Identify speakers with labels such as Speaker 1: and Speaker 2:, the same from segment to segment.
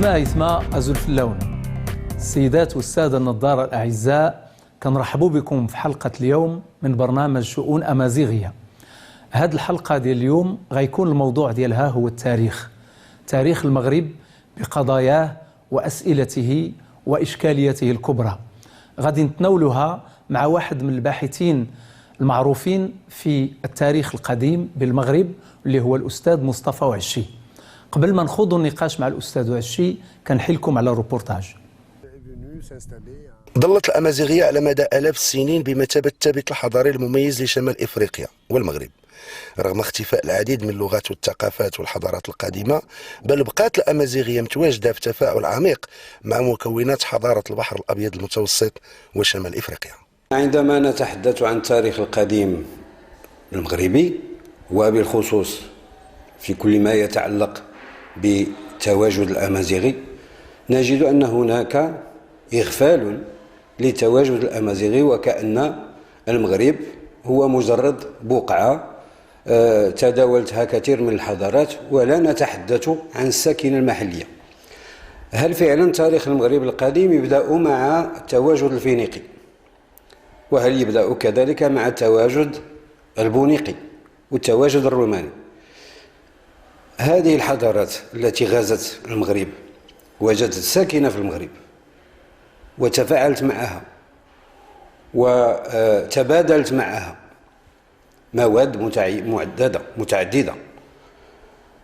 Speaker 1: أيتما أيتما أزول في اللون. السيدات والسادة النظارة الأعزاء، كنرحبوا بكم في حلقة اليوم من برنامج شؤون أمازيغية. هذه الحلقة ديال اليوم غيكون الموضوع ديالها هو التاريخ، تاريخ المغرب بقضاياه وأسئلته وإشكاليته الكبرى. غادي نتناولها مع واحد من الباحثين المعروفين في التاريخ القديم بالمغرب اللي هو الأستاذ مصطفى وعشي. قبل ما نخوض النقاش مع الأستاذ وعشي كنحيلكم على الروبورتاج.
Speaker 2: ظلت الأمازيغية على مدى آلاف السنين بمثابة الثابت الحضاري المميز لشمال إفريقيا والمغرب، رغم اختفاء العديد من اللغات والثقافات والحضارات القديمة، بل بقات الأمازيغية متواجدة في تفاعل عميق مع مكونات حضارة البحر الأبيض المتوسط وشمال إفريقيا.
Speaker 3: عندما نتحدث عن التاريخ القديم المغربي وبالخصوص في كل ما يتعلق بالتواجد الأمازيغي، نجد أن هناك إغفال للتواجد الأمازيغي، وكأن المغرب هو مجرد بقعة تداولتها كثير من الحضارات، ولا نتحدث عن الساكنة المحلية. هل فعلا تاريخ المغرب القديم يبدأ مع التواجد الفينيقي؟ وهل يبدأ كذلك مع التواجد البونيقي والتواجد الروماني؟ هذه الحضارات التي غزت المغرب وجدت ساكنة في المغرب وتفاعلت معها وتبادلت معها مواد متعددة،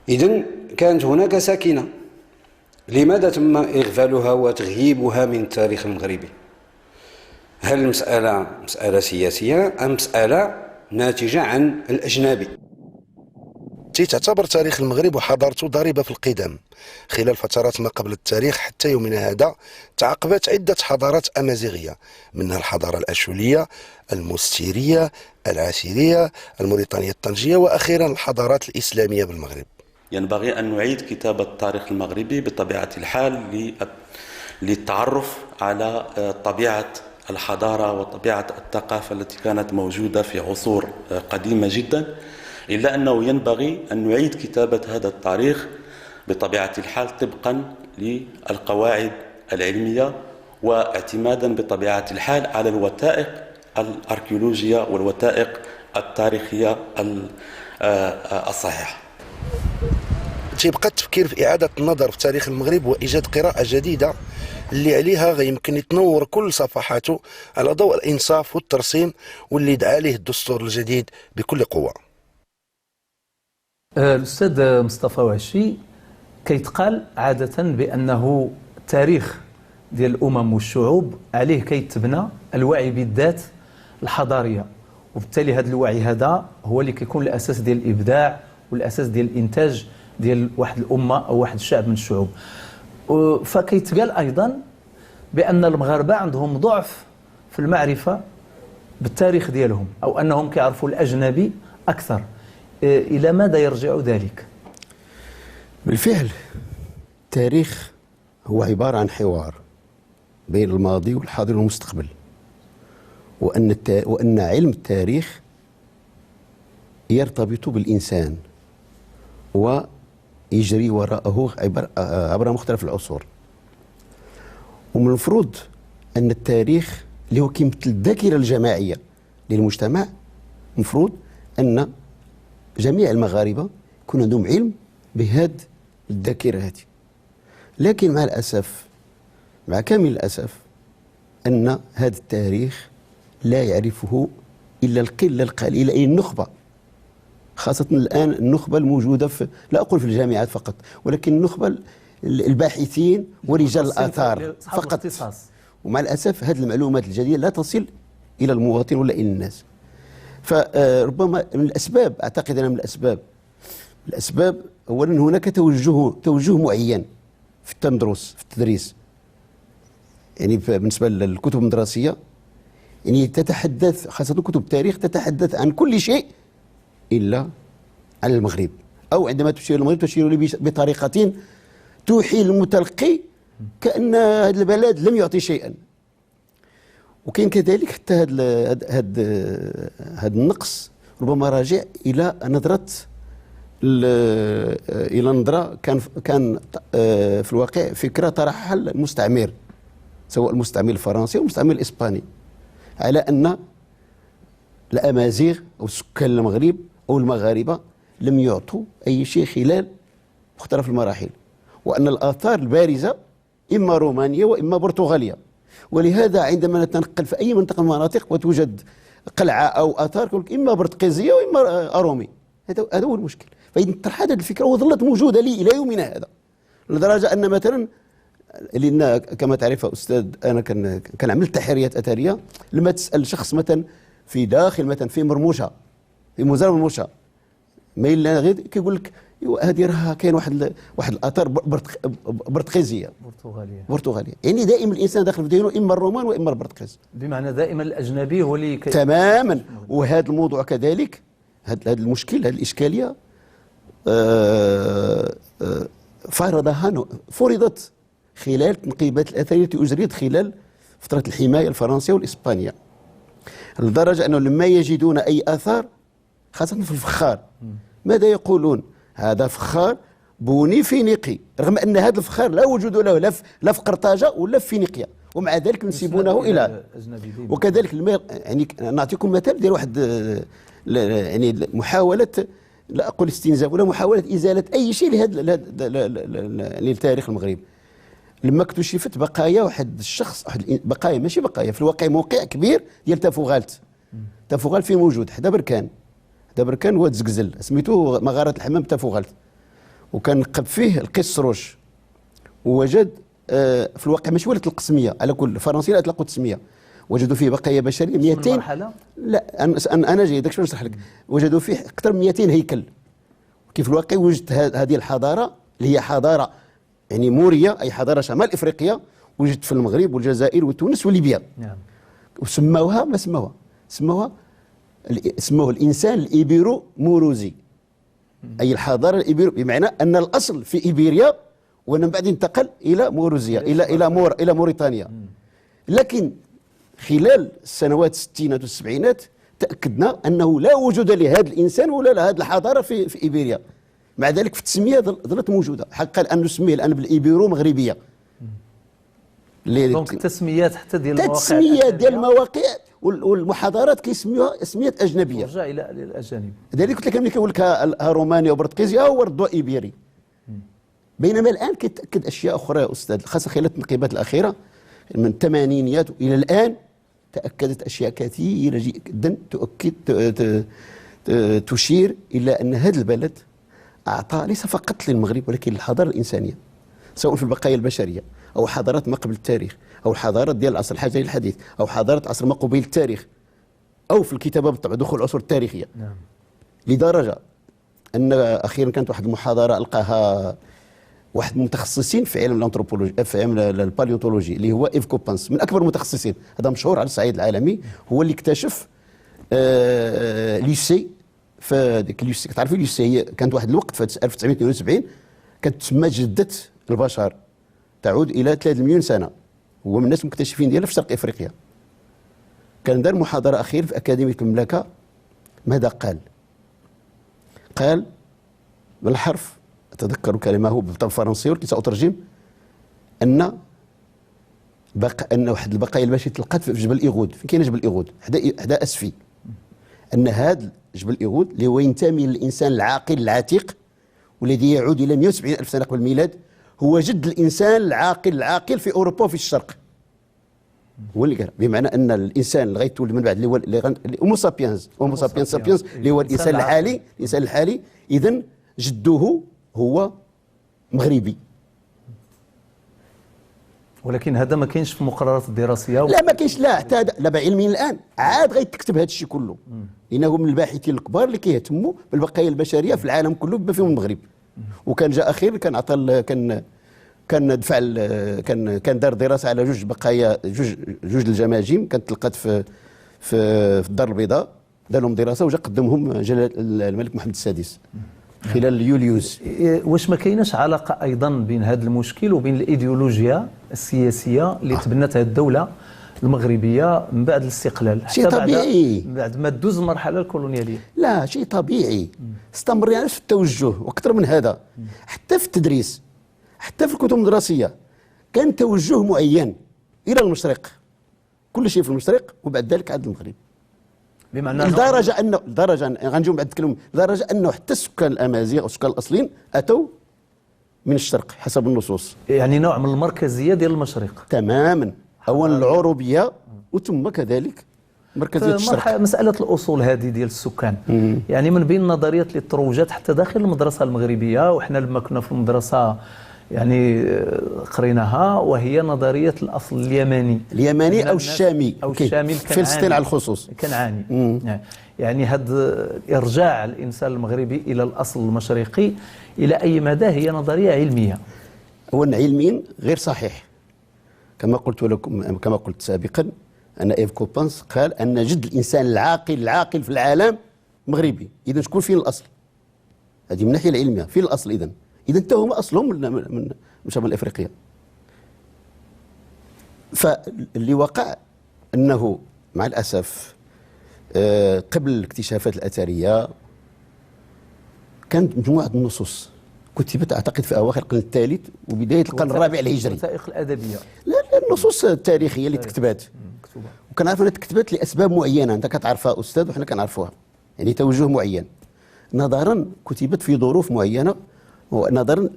Speaker 3: إذن كانت هناك ساكنة. لماذا تم إغفالها وتغييبها من التاريخ المغربي؟ هل المسألة مسألة سياسية أم مسألة ناتجة عن الأجنبي؟
Speaker 2: تعتبر تاريخ المغرب وحضارته ضريبة في القدم. خلال فترات ما قبل التاريخ حتى يومنا هذا تعاقبت عدة حضارات أمازيغية، منها الحضارة الأشولية، المستيرية، العسيرية، الموريتانية الطنجية، وأخيرا الحضارات الإسلامية بالمغرب.
Speaker 4: ينبغي أن نعيد كتابة التاريخ المغربي بطبيعة الحال للتعرف على طبيعة الحضارة وطبيعة الثقافة التي كانت موجودة في عصور قديمة جدا، إلا أنه ينبغي أن نعيد كتابة هذا التاريخ بطبيعة الحال طبقا للقواعد العلمية واعتمادا بطبيعة الحال على الوثائق الأركيولوجية والوثائق التاريخية الصحيحة.
Speaker 2: تيبقى التفكير في إعادة النظر في تاريخ المغرب وإيجاد قراءة جديدة اللي عليها غيمكن يتنور كل صفحاته على ضوء الإنصاف والترسيم واللي دعا ليه الدستور الجديد بكل قوة.
Speaker 1: الأستاذ مصطفى وعشي، كيتقال عادة بأنه التاريخ ديال الأمم والشعوب عليه كيتبنى الوعي بالذات الحضارية، وبالتالي هذا الوعي هذا هو اللي كيكون الأساس ديال الإبداع والأساس ديال الإنتاج ديال واحد الأمة أو واحد الشعب من الشعوب. فكيتقال أيضا بأن المغاربة عندهم ضعف في المعرفة بالتاريخ ديالهم، أو أنهم كيعرفوا الأجنبي أكثر. إلى ماذا يرجع ذلك؟
Speaker 5: بالفعل التاريخ هو عبارة عن حوار بين الماضي والحاضر والمستقبل، وأن علم التاريخ يرتبط بالإنسان ويجري وراءه عبر مختلف العصور. ومن المفروض أن التاريخ اللي هو كيمثل الذاكرة الجماعية للمجتمع، المفروض أن جميع المغاربة يكون عندهم علم بهذه الذاكرة هذه. لكن مع الأسف، مع كامل الأسف، أن هذا التاريخ لا يعرفه إلا القلة القليلة، أي النخبة، خاصة الآن النخبة الموجودة في، لا أقول في الجامعات فقط، ولكن النخبة الباحثين ورجال الآثار فقط. ومع الأسف هذه المعلومات الجديدة لا تصل إلى المواطن ولا إلى الناس. فربما من الأسباب، أعتقد أنا من الأسباب أولا هناك توجه معين في التدرس، في التدريس. يعني بالنسبة للكتب المدرسية، يعني تتحدث خاصة كتب التاريخ تتحدث عن كل شيء إلا عن المغرب، أو عندما تشير المغرب تشير له بطريقة توحي المتلقي كأن هذا البلد لم يعطي شيئا. وكاين كذلك حتى هذا النقص ربما راجع إلى نظرة الى نظره كان في الواقع فكرة طرحها المستعمر، سواء المستعمر الفرنسي او المستعمر الاسباني، على ان الامازيغ او سكان المغرب او المغاربة لم يعطوا اي شيء خلال مختلف المراحل، وان الاثار البارزة اما رومانية واما برتغاليه. ولهذا عندما نتنقل في اي منطقة من المناطق وتوجد قلعه او اثار، اما برتقيزيه واما ارومي. هذا هو المشكل. فإذا طرح هذه الفكرة وظلت موجودة لي الى يومنا هذا، لدرجة ان مثلا، لان كما تعرف استاذ انا كنعمل تحريات اثرية، لما تسال شخص مثلا في داخل مثلا في مرموشه، في مزار مرموشه، ما الا غير كيقول لك هذه راه كاين واحد الاثار برتقيزيه برتغاليه. يعني دائما الانسان داخل في ذهنه اما الرومان واما البرتقيز،
Speaker 1: بمعنى دائما الاجنبي هو اللي
Speaker 5: تماما. وهذا الموضوع كذلك، هذا المشكل، هذه الاشكالية فرضها فرضت خلال التنقيبات الاثرية التي اجريت خلال فترة الحماية الفرنسية والاسبانيه، لدرجة انه لما يجدون اي اثار خاصة في الفخار، ماذا يقولون؟ هذا فخار بوني فينيقي، رغم ان هذا الفخار لا وجود له لا في قرطاجه ولا في فينيقيا، ومع ذلك ينسبونه الى. وكذلك يعني نعطيكم مثال ديال واحد، يعني محاولة، لا اقول استنزاف ولا محاولة ازالة اي شيء لهذا للتاريخ المغربي. لما اكتشفت بقايا واحد الشخص، واحد بقايا ماشي بقايا، في الواقع موقع كبير ديال تافوغالت. تافوغالت فين موجود؟ حدا بركان، حدا بركان هو تزكزل، سميتو مغارة الحمام تافوغالت، وكان نقب فيه القس روش، ووجد في الواقع ماشي ولات القسميه، على كل الفرنسيين اطلقوا التسمية، وجدوا فيه بقايا بشرية 200. لا انا جاي داك نشرح لك. وجدوا فيه اكثر من 200 هيكل. كيف الواقع وجدت هذه الحضارة اللي هي حضارة يعني موريه، اي حضارة شمال افريقيا، وجدت في المغرب والجزائر وتونس وليبيا. نعم. وسموها، ما سموها؟ سموه الانسان الايبيرو موروزي، اي الحضارة الايبيرو، بمعنى ان الاصل في ايبيريا ومن بعد انتقل الى موروزيا، الى موريتانيا. لكن خلال السنوات الستينات والسبعينات تاكدنا انه لا وجود لهذا الانسان ولا لهذه الحضارة في ايبيريا. مع ذلك في التسمية ظلت موجودة، حقا الان نسميه الان بالايبيرو مغربية.
Speaker 1: donc التسميات حتى ديال المواقع،
Speaker 5: التسميات ديال المواقع والمحاضرات كيسميوها اسميات اجنبية،
Speaker 1: ترجع الى الاجانب.
Speaker 5: لذلك قلت لك ملي كيقول لك رومانيا وبرتقيزيا هو ردوا ايبيري. بينما الان كيتاكد اشياء اخرى يا استاذ، خاصة خلال التنقيبات الاخيرة من الثمانينيات الى الان، تاكدت اشياء كثيرة جدا تؤكد تشير الى ان هذا البلد اعطى ليس فقط للمغرب ولكن للحضاره الانسانية، سواء في البقايا البشرية او حضارات ما قبل التاريخ او حضارات ديال العصر الحجري الحديث او حضارات عصر ما قبيل التاريخ، او في الكتابة بالطبع دخول العصور التاريخية. نعم. لدرجة ان اخيرا كانت واحد المحاضرة القاها واحد المتخصصين في علم الانثروبولوجي، في علم ال paléontologie، اللي هو ايف كوبانس، من اكبر المتخصصين، هذا مشهور على الصعيد العالمي، هو اللي اكتشف لوسي. في ديك لوسي، تعرفوا لوسي هي كانت واحد الوقت في 1972 كانت تسمى جده البشر، تعود الى 3 مليون سنة، هو من الناس المكتشفين ديالها في شرق افريقيا. كان دار محاضرة اخيرة في اكاديمية المملكة، ماذا قال؟ قال بالحرف، أتذكر كلمة بالفرنسية ولكن سأترجم، أن أن واحد البقايا البشرية تلقات في جبل إيغود. فين كاين جبل إيغود؟ حدا أسفي. أن هذا جبل إيغود اللي هو ينتمي للإنسان العاقل العتيق والذي يعود إلى 170 ألف سنة قبل الميلاد، هو جد الإنسان العاقل العاقل في أوروبا وفي الشرق. هو اللي قال، بمعنى أن الإنسان اللي غيتولد من بعد اللي هو Homo sapiens، Homo sapiens sapiens، اللي هو الإنسان الحالي، الإنسان الحالي، إذن جده هو مغربي.
Speaker 1: ولكن هذا ما كاينش في المقررات الدراسية.
Speaker 5: لا ما كاينش، لا حتى لا بعلمي الان عاد غيتكتب هذا الشيء كله، لانه من الباحثين الكبار اللي كيهتموا بالبقايا البشرية في العالم كله بما فيهم المغرب. وكان جاء اخير، كان عطى، كان دفع، كان دار دراسة على جوج بقايا، جوج الجماجم كانت تلقات في في الدار البيضاء، دار لهم دراسة وجا قدمهم جلاله الملك محمد السادس خلال يوليوز.
Speaker 1: واش ما كايناش علاقة ايضا بين هذا المشكل وبين الايديولوجيا السياسية اللي تبنتها الدولة المغربية من بعد الاستقلال،
Speaker 5: شيء طبيعي
Speaker 1: بعد ما دوز المرحلة الكولونياليه.
Speaker 5: لا، شيء طبيعي. استمرينا في التوجه واكثر من هذا، حتى في التدريس، حتى في الكتب المدرسية كان توجه معين الى المشرق، كل شيء في المشرق وبعد ذلك عاد المغرب.
Speaker 1: بمعنى
Speaker 5: لدرجة ان غنجيو بعد نتكلم، لدرجة انه حتى السكان الامازيغ او السكان الاصليين اتوا من الشرق حسب النصوص.
Speaker 1: يعني نوع من المركزية ديال المشرق
Speaker 5: تماما، اولا العروبية وثم كذلك مركزية الشرق.
Speaker 1: مسالة الاصول هذه ديال السكان يعني من بين النظريات اللي تروجت حتى داخل المدرسة المغربية، وحنا لما كنا في المدرسة يعني قريناها، وهي نظرية الاصل اليمني،
Speaker 5: اليمني او الشامي،
Speaker 1: او الشامي الكنعاني،
Speaker 5: فلسطين على الخصوص
Speaker 1: الكنعاني. يعني هذا ارجاع الانسان المغربي الى الاصل المشرقي الى اي مدى هي نظرية علمية؟
Speaker 5: اولا علميا غير صحيح، كما قلت لكم، كما قلت سابقا ان ايف كوبانس قال ان جد الانسان العاقل في العالم مغربي. اذا شكون فين الاصل؟ هذه من الناحية العلمية فين الاصل؟ اذا حتى هما اصلهم من شمال افريقيا. فاللي وقع انه مع الاسف قبل الاكتشافات الاثرية كانت مجموعة النصوص كتبت اعتقد في اواخر القرن الثالث وبداية القرن الرابع الهجري.
Speaker 1: الوثائق الادبية،
Speaker 5: لا النصوص التاريخية اللي تكتبات، وكنعرف انها تكتبات لاسباب معينة، انت كتعرفها استاذ وحنا كنعرفوها، يعني توجه معين نظرا كتبت في ظروف معينة، ونظرا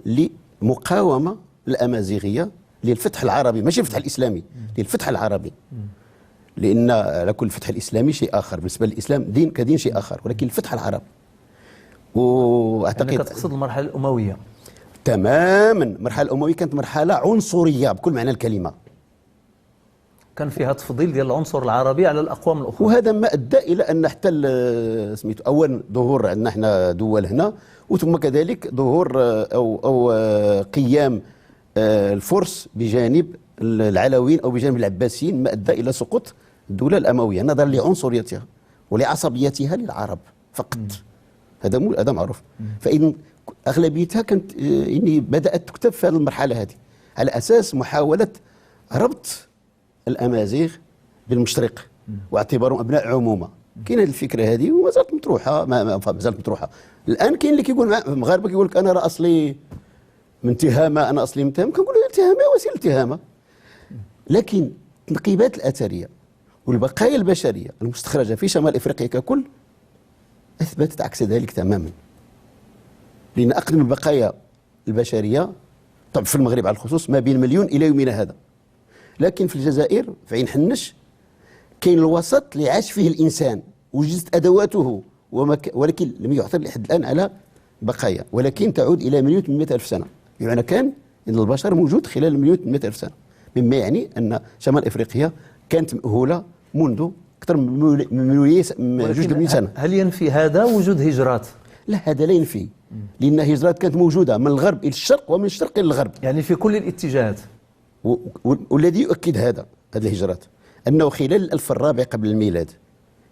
Speaker 5: لمقاومة الامازيغية للفتح العربي، ماشي الفتح الاسلامي، للفتح العربي. لان على كل الفتح الاسلامي شيء اخر، بالنسبة للاسلام دين كدين شيء اخر، ولكن الفتح العربي. واعتقد
Speaker 1: يعني كتقصد المرحلة الاموية.
Speaker 5: تماما، المرحلة الاموية كانت مرحلة عنصرية بكل معنى الكلمة،
Speaker 1: كان فيها تفضيل ديال العنصر العربي على الاقوام الاخرى،
Speaker 5: وهذا ما ادى الى ان حتى سميتو اول ظهور عندنا احنا دول هنا، وثم كذلك ظهور او قيام الفرس بجانب العلويين او بجانب العباسيين، ما ادى الى سقوط الدولة الاموية نظرا لعنصريتها ولعصبيتها للعرب فقط. هذا معروف. فإن اغلبيتها كانت يعني بدات تكتب في هذه المرحلة هذه على اساس محاولة ربط الامازيغ بالمشرق واعتبارهم ابناء عمومه. كاين هذه الفكرة هذه وما زالت مطروحة، ما زالت مطروحة الان. كاين اللي كيقول المغاربة كيقول لك انا راه اصلي من تهامه، انا اصلي من تهامه، كنقول له تهامه وسيلة تهامه. لكن التنقيبات الاثرية والبقايا البشرية المستخرجه في شمال افريقيا ككل اثبتت عكس ذلك تماما، لان اقدم البقايا البشرية طبعا في المغرب على الخصوص ما بين 1,000,000 الى يومنا هذا، لكن في الجزائر في عين حنش كاين الوسط اللي عاش فيه الانسان وجدت ادواته ولكن لم يعثر لحد الان على بقايا، ولكن تعود الى 1,800,000 سنة، بمعنى كان ان البشر موجود خلال 1,800,000 سنة، مما يعني ان شمال افريقيا كانت مأهوله منذ اكثر من 2 مليون سنة.
Speaker 1: هل ينفي هذا وجود هجرات؟
Speaker 5: لا، هذا لا ينفي، لان هجرات كانت موجودة من الغرب الى الشرق ومن الشرق الى الغرب،
Speaker 1: يعني في كل الاتجاهات.
Speaker 5: والذي يؤكد هذه الهجرات انه خلال الألف الرابع قبل الميلاد،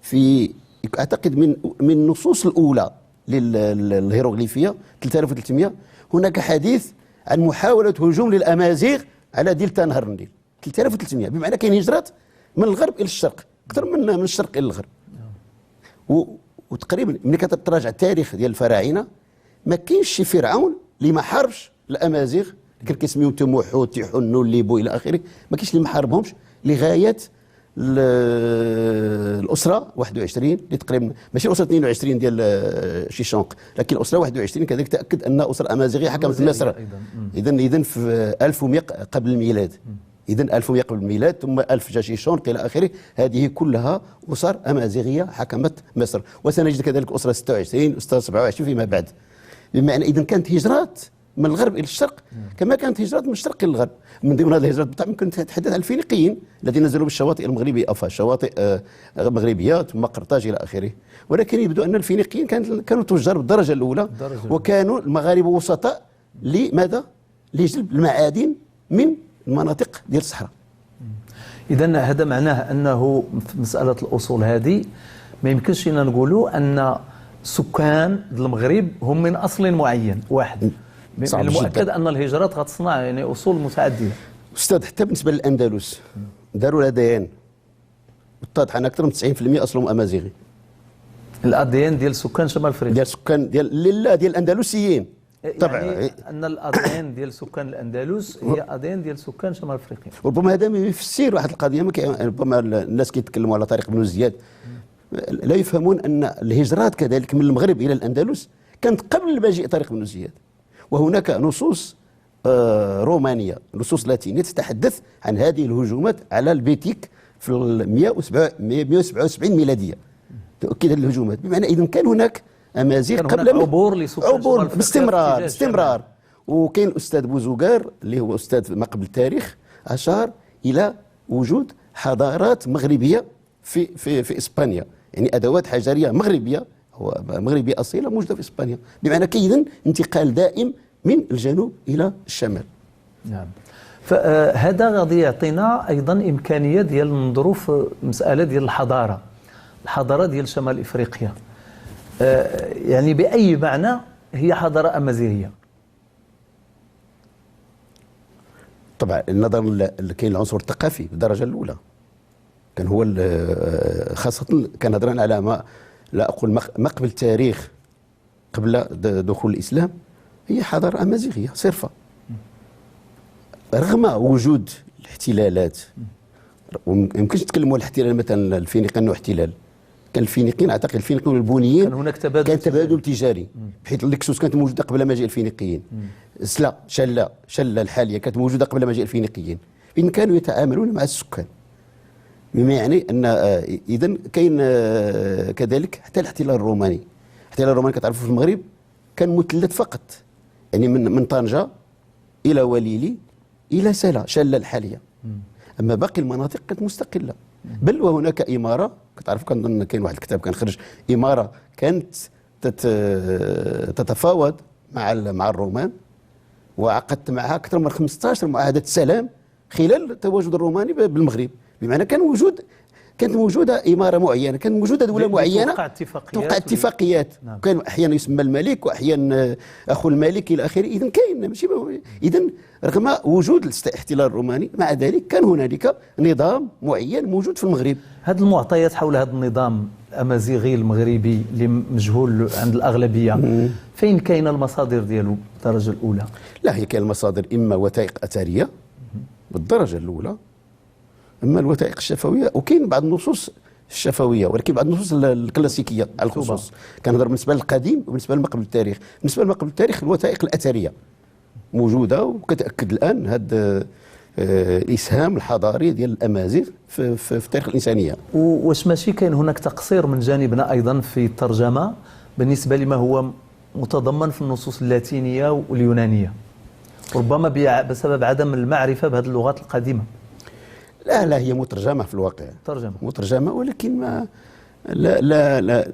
Speaker 5: في اعتقد من النصوص الاولى للهيروغليفيه 3300، هناك حديث عن محاولة هجوم للامازيغ على دلتا نهر النيل 3300، بمعنى كاين هجرات من الغرب الى الشرق اكثر من الشرق الى الغرب. وتقريبا ملي كتراجع التاريخ ديال الفراعنة ما كاينش شي فرعون اللي ما حاربش الامازيغ، كان كيسميو تموحو تيحنو ليبو الى اخره، ما كاينش اللي ما حاربهمش لغاية الاسرة 21 اللي تقريبا ماشي الاسرة 22 ديال شيشونق، لكن الاسرة 21 كذلك تاكد ان اسره امازيغيه حكمت مصر. اذا في 1100 قبل الميلاد، اذا 1100 قبل الميلاد ثم 1000 جا شيشونق الى اخره، هذه كلها اسر امازيغيه حكمت مصر. وسنجد كذلك اسره 26 اسره 27 فيما بعد. بمعنى اذا كانت هجرات من الغرب الى الشرق كما كانت هجرات من الشرق الى الغرب. من ضمن هذه الهجرات بالطبع ممكن نتحدث عن الفينيقيين الذين نزلوا بالشواطئ المغربية او الشواطئ المغربية ثم قرطاج الى اخره، ولكن يبدو ان الفينيقيين كانوا تجار بالدرجة الاولى، وكانوا المغاربة وسطاء لماذا؟ لجلب المعادن من المناطق ديال الصحراء.
Speaker 1: اذا هذا معناه انه في مسالة الاصول هذه ما يمكنش لنا نقولوا ان سكان المغرب هم من اصل معين واحد. من المؤكد ان الهجرات غتصنع يعني اصول متعددة.
Speaker 5: استاذ، حتى بالنسبة للاندلس، داروا l'ADN، اتضح ان اكثر من 90% اصلهم امازيغي.
Speaker 1: ال ADN ديال سكان شمال افريقيا،
Speaker 5: ديال سكان ديال لا ديال الاندلسيين.
Speaker 1: طبعا يعني ان ال ADN ديال سكان الاندلس هي ADN ديال سكان شمال افريقيا.
Speaker 5: ربما هذا يفسر واحد القضية، ربما الناس كيتكلموا على طارق بن زياد لا يفهمون ان الهجرات كذلك من المغرب الى الاندلس كانت قبل مجيء طارق بن زياد، وهناك نصوص رومانية، نصوص لاتينيه تتحدث عن هذه الهجومات على البيتيك في 177 ميلادية، تؤكد هذه الهجومات. بمعنى اذا كان هناك امازيغ قبل
Speaker 1: عبور لسكان
Speaker 5: عبور باستمرار باستمرار. وكاين الاستاذ بوزوكار اللي هو استاذ ما قبل التاريخ اشار الى وجود حضارات مغربية في في في اسبانيا، يعني ادوات حجريه مغربية، هو مغربية اصيلة موجودة في اسبانيا. بمعنى كاين انتقال دائم من الجنوب الى الشمال.
Speaker 1: نعم، فهذا غادي يعطينا ايضا امكانية ديال ننظروا في مسالة ديال الحضارة، الحضارة ديال شمال افريقيا، يعني باي معنى هي حضارة امازيغيه؟
Speaker 5: طبعا النظر كاين العنصر الثقافي بالدرجة الاولى، كان هو خاصة كان هضرنا على ما لا اقول ما قبل التاريخ، قبل دخول الاسلام، هي حضارة امازيغيه صرفه، رغم وجود الاحتلالات. وما يمكنش نتكلموا على الاحتلال مثلا الفينيقي انه احتلال، كان الفينيقيين اعتقد الفينيقيين والبونيين
Speaker 1: كان هناك تبادل،
Speaker 5: كان تبادل تجاري، بحيث اللكسوس كانت موجودة قبل مجيء الفينيقيين، سلا شله الحالية كانت موجودة قبل مجيء الفينيقيين، إن كانوا يتعاملون مع السكان، مما يعني ان اذا كاين كذلك حتى الاحتلال الروماني. الاحتلال الروماني كتعرفوا في المغرب كان مثلث فقط، يعني من طنجه الى وليلي الى سلا شله الحالية، اما باقي المناطق كانت مستقلة. بل وهناك اماره كتعرفوا، كنظن كاين واحد الكتاب كان خرج، اماره كانت تتفاوض مع الرومان، وعقدت معها اكثر من 15 معاهدة سلام خلال التواجد الروماني بالمغرب. بمعنى كان وجود، كانت موجودة اماره معينة، كانت موجودة دولة معينة توقع اتفاقيات. نعم. كان احيانا يسمى الملك واحيانا اخو الملك الى اخره. اذا كاين ماشي، اذا رغم وجود الاحتلال الروماني مع ذلك كان هنالك نظام معين موجود في المغرب.
Speaker 1: هذه المعطيات حول هذا النظام الامازيغي المغربي اللي مجهول عند الاغلبية، فين كاينه المصادر ديالو بالدرجة الاولى؟
Speaker 5: لا، هي كاين المصادر اما وثائق اثرية بالدرجة الاولى، اما الوثائق الشفويه، وكاين بعض النصوص الشفويه، ولكن بعض النصوص الكلاسيكية على الخصوص. كنهضر بالنسبة للقديم وبالنسبة لما قبل التاريخ. بالنسبة لما قبل التاريخ الوثائق الاثرية موجودة، وكتاكد الان هذا الاسهام الحضاري ديال الامازيغ في تاريخ الانسانية.
Speaker 1: واش ماشي كاين هناك تقصير من جانبنا ايضا في الترجمة بالنسبة لما هو متضمن في النصوص اللاتينية واليونانيه، ربما بسبب عدم المعرفة بهذه اللغات القديمة؟
Speaker 5: لا لا، هي مترجمة في الواقع، مترجمة، ولكن ما لا لا لا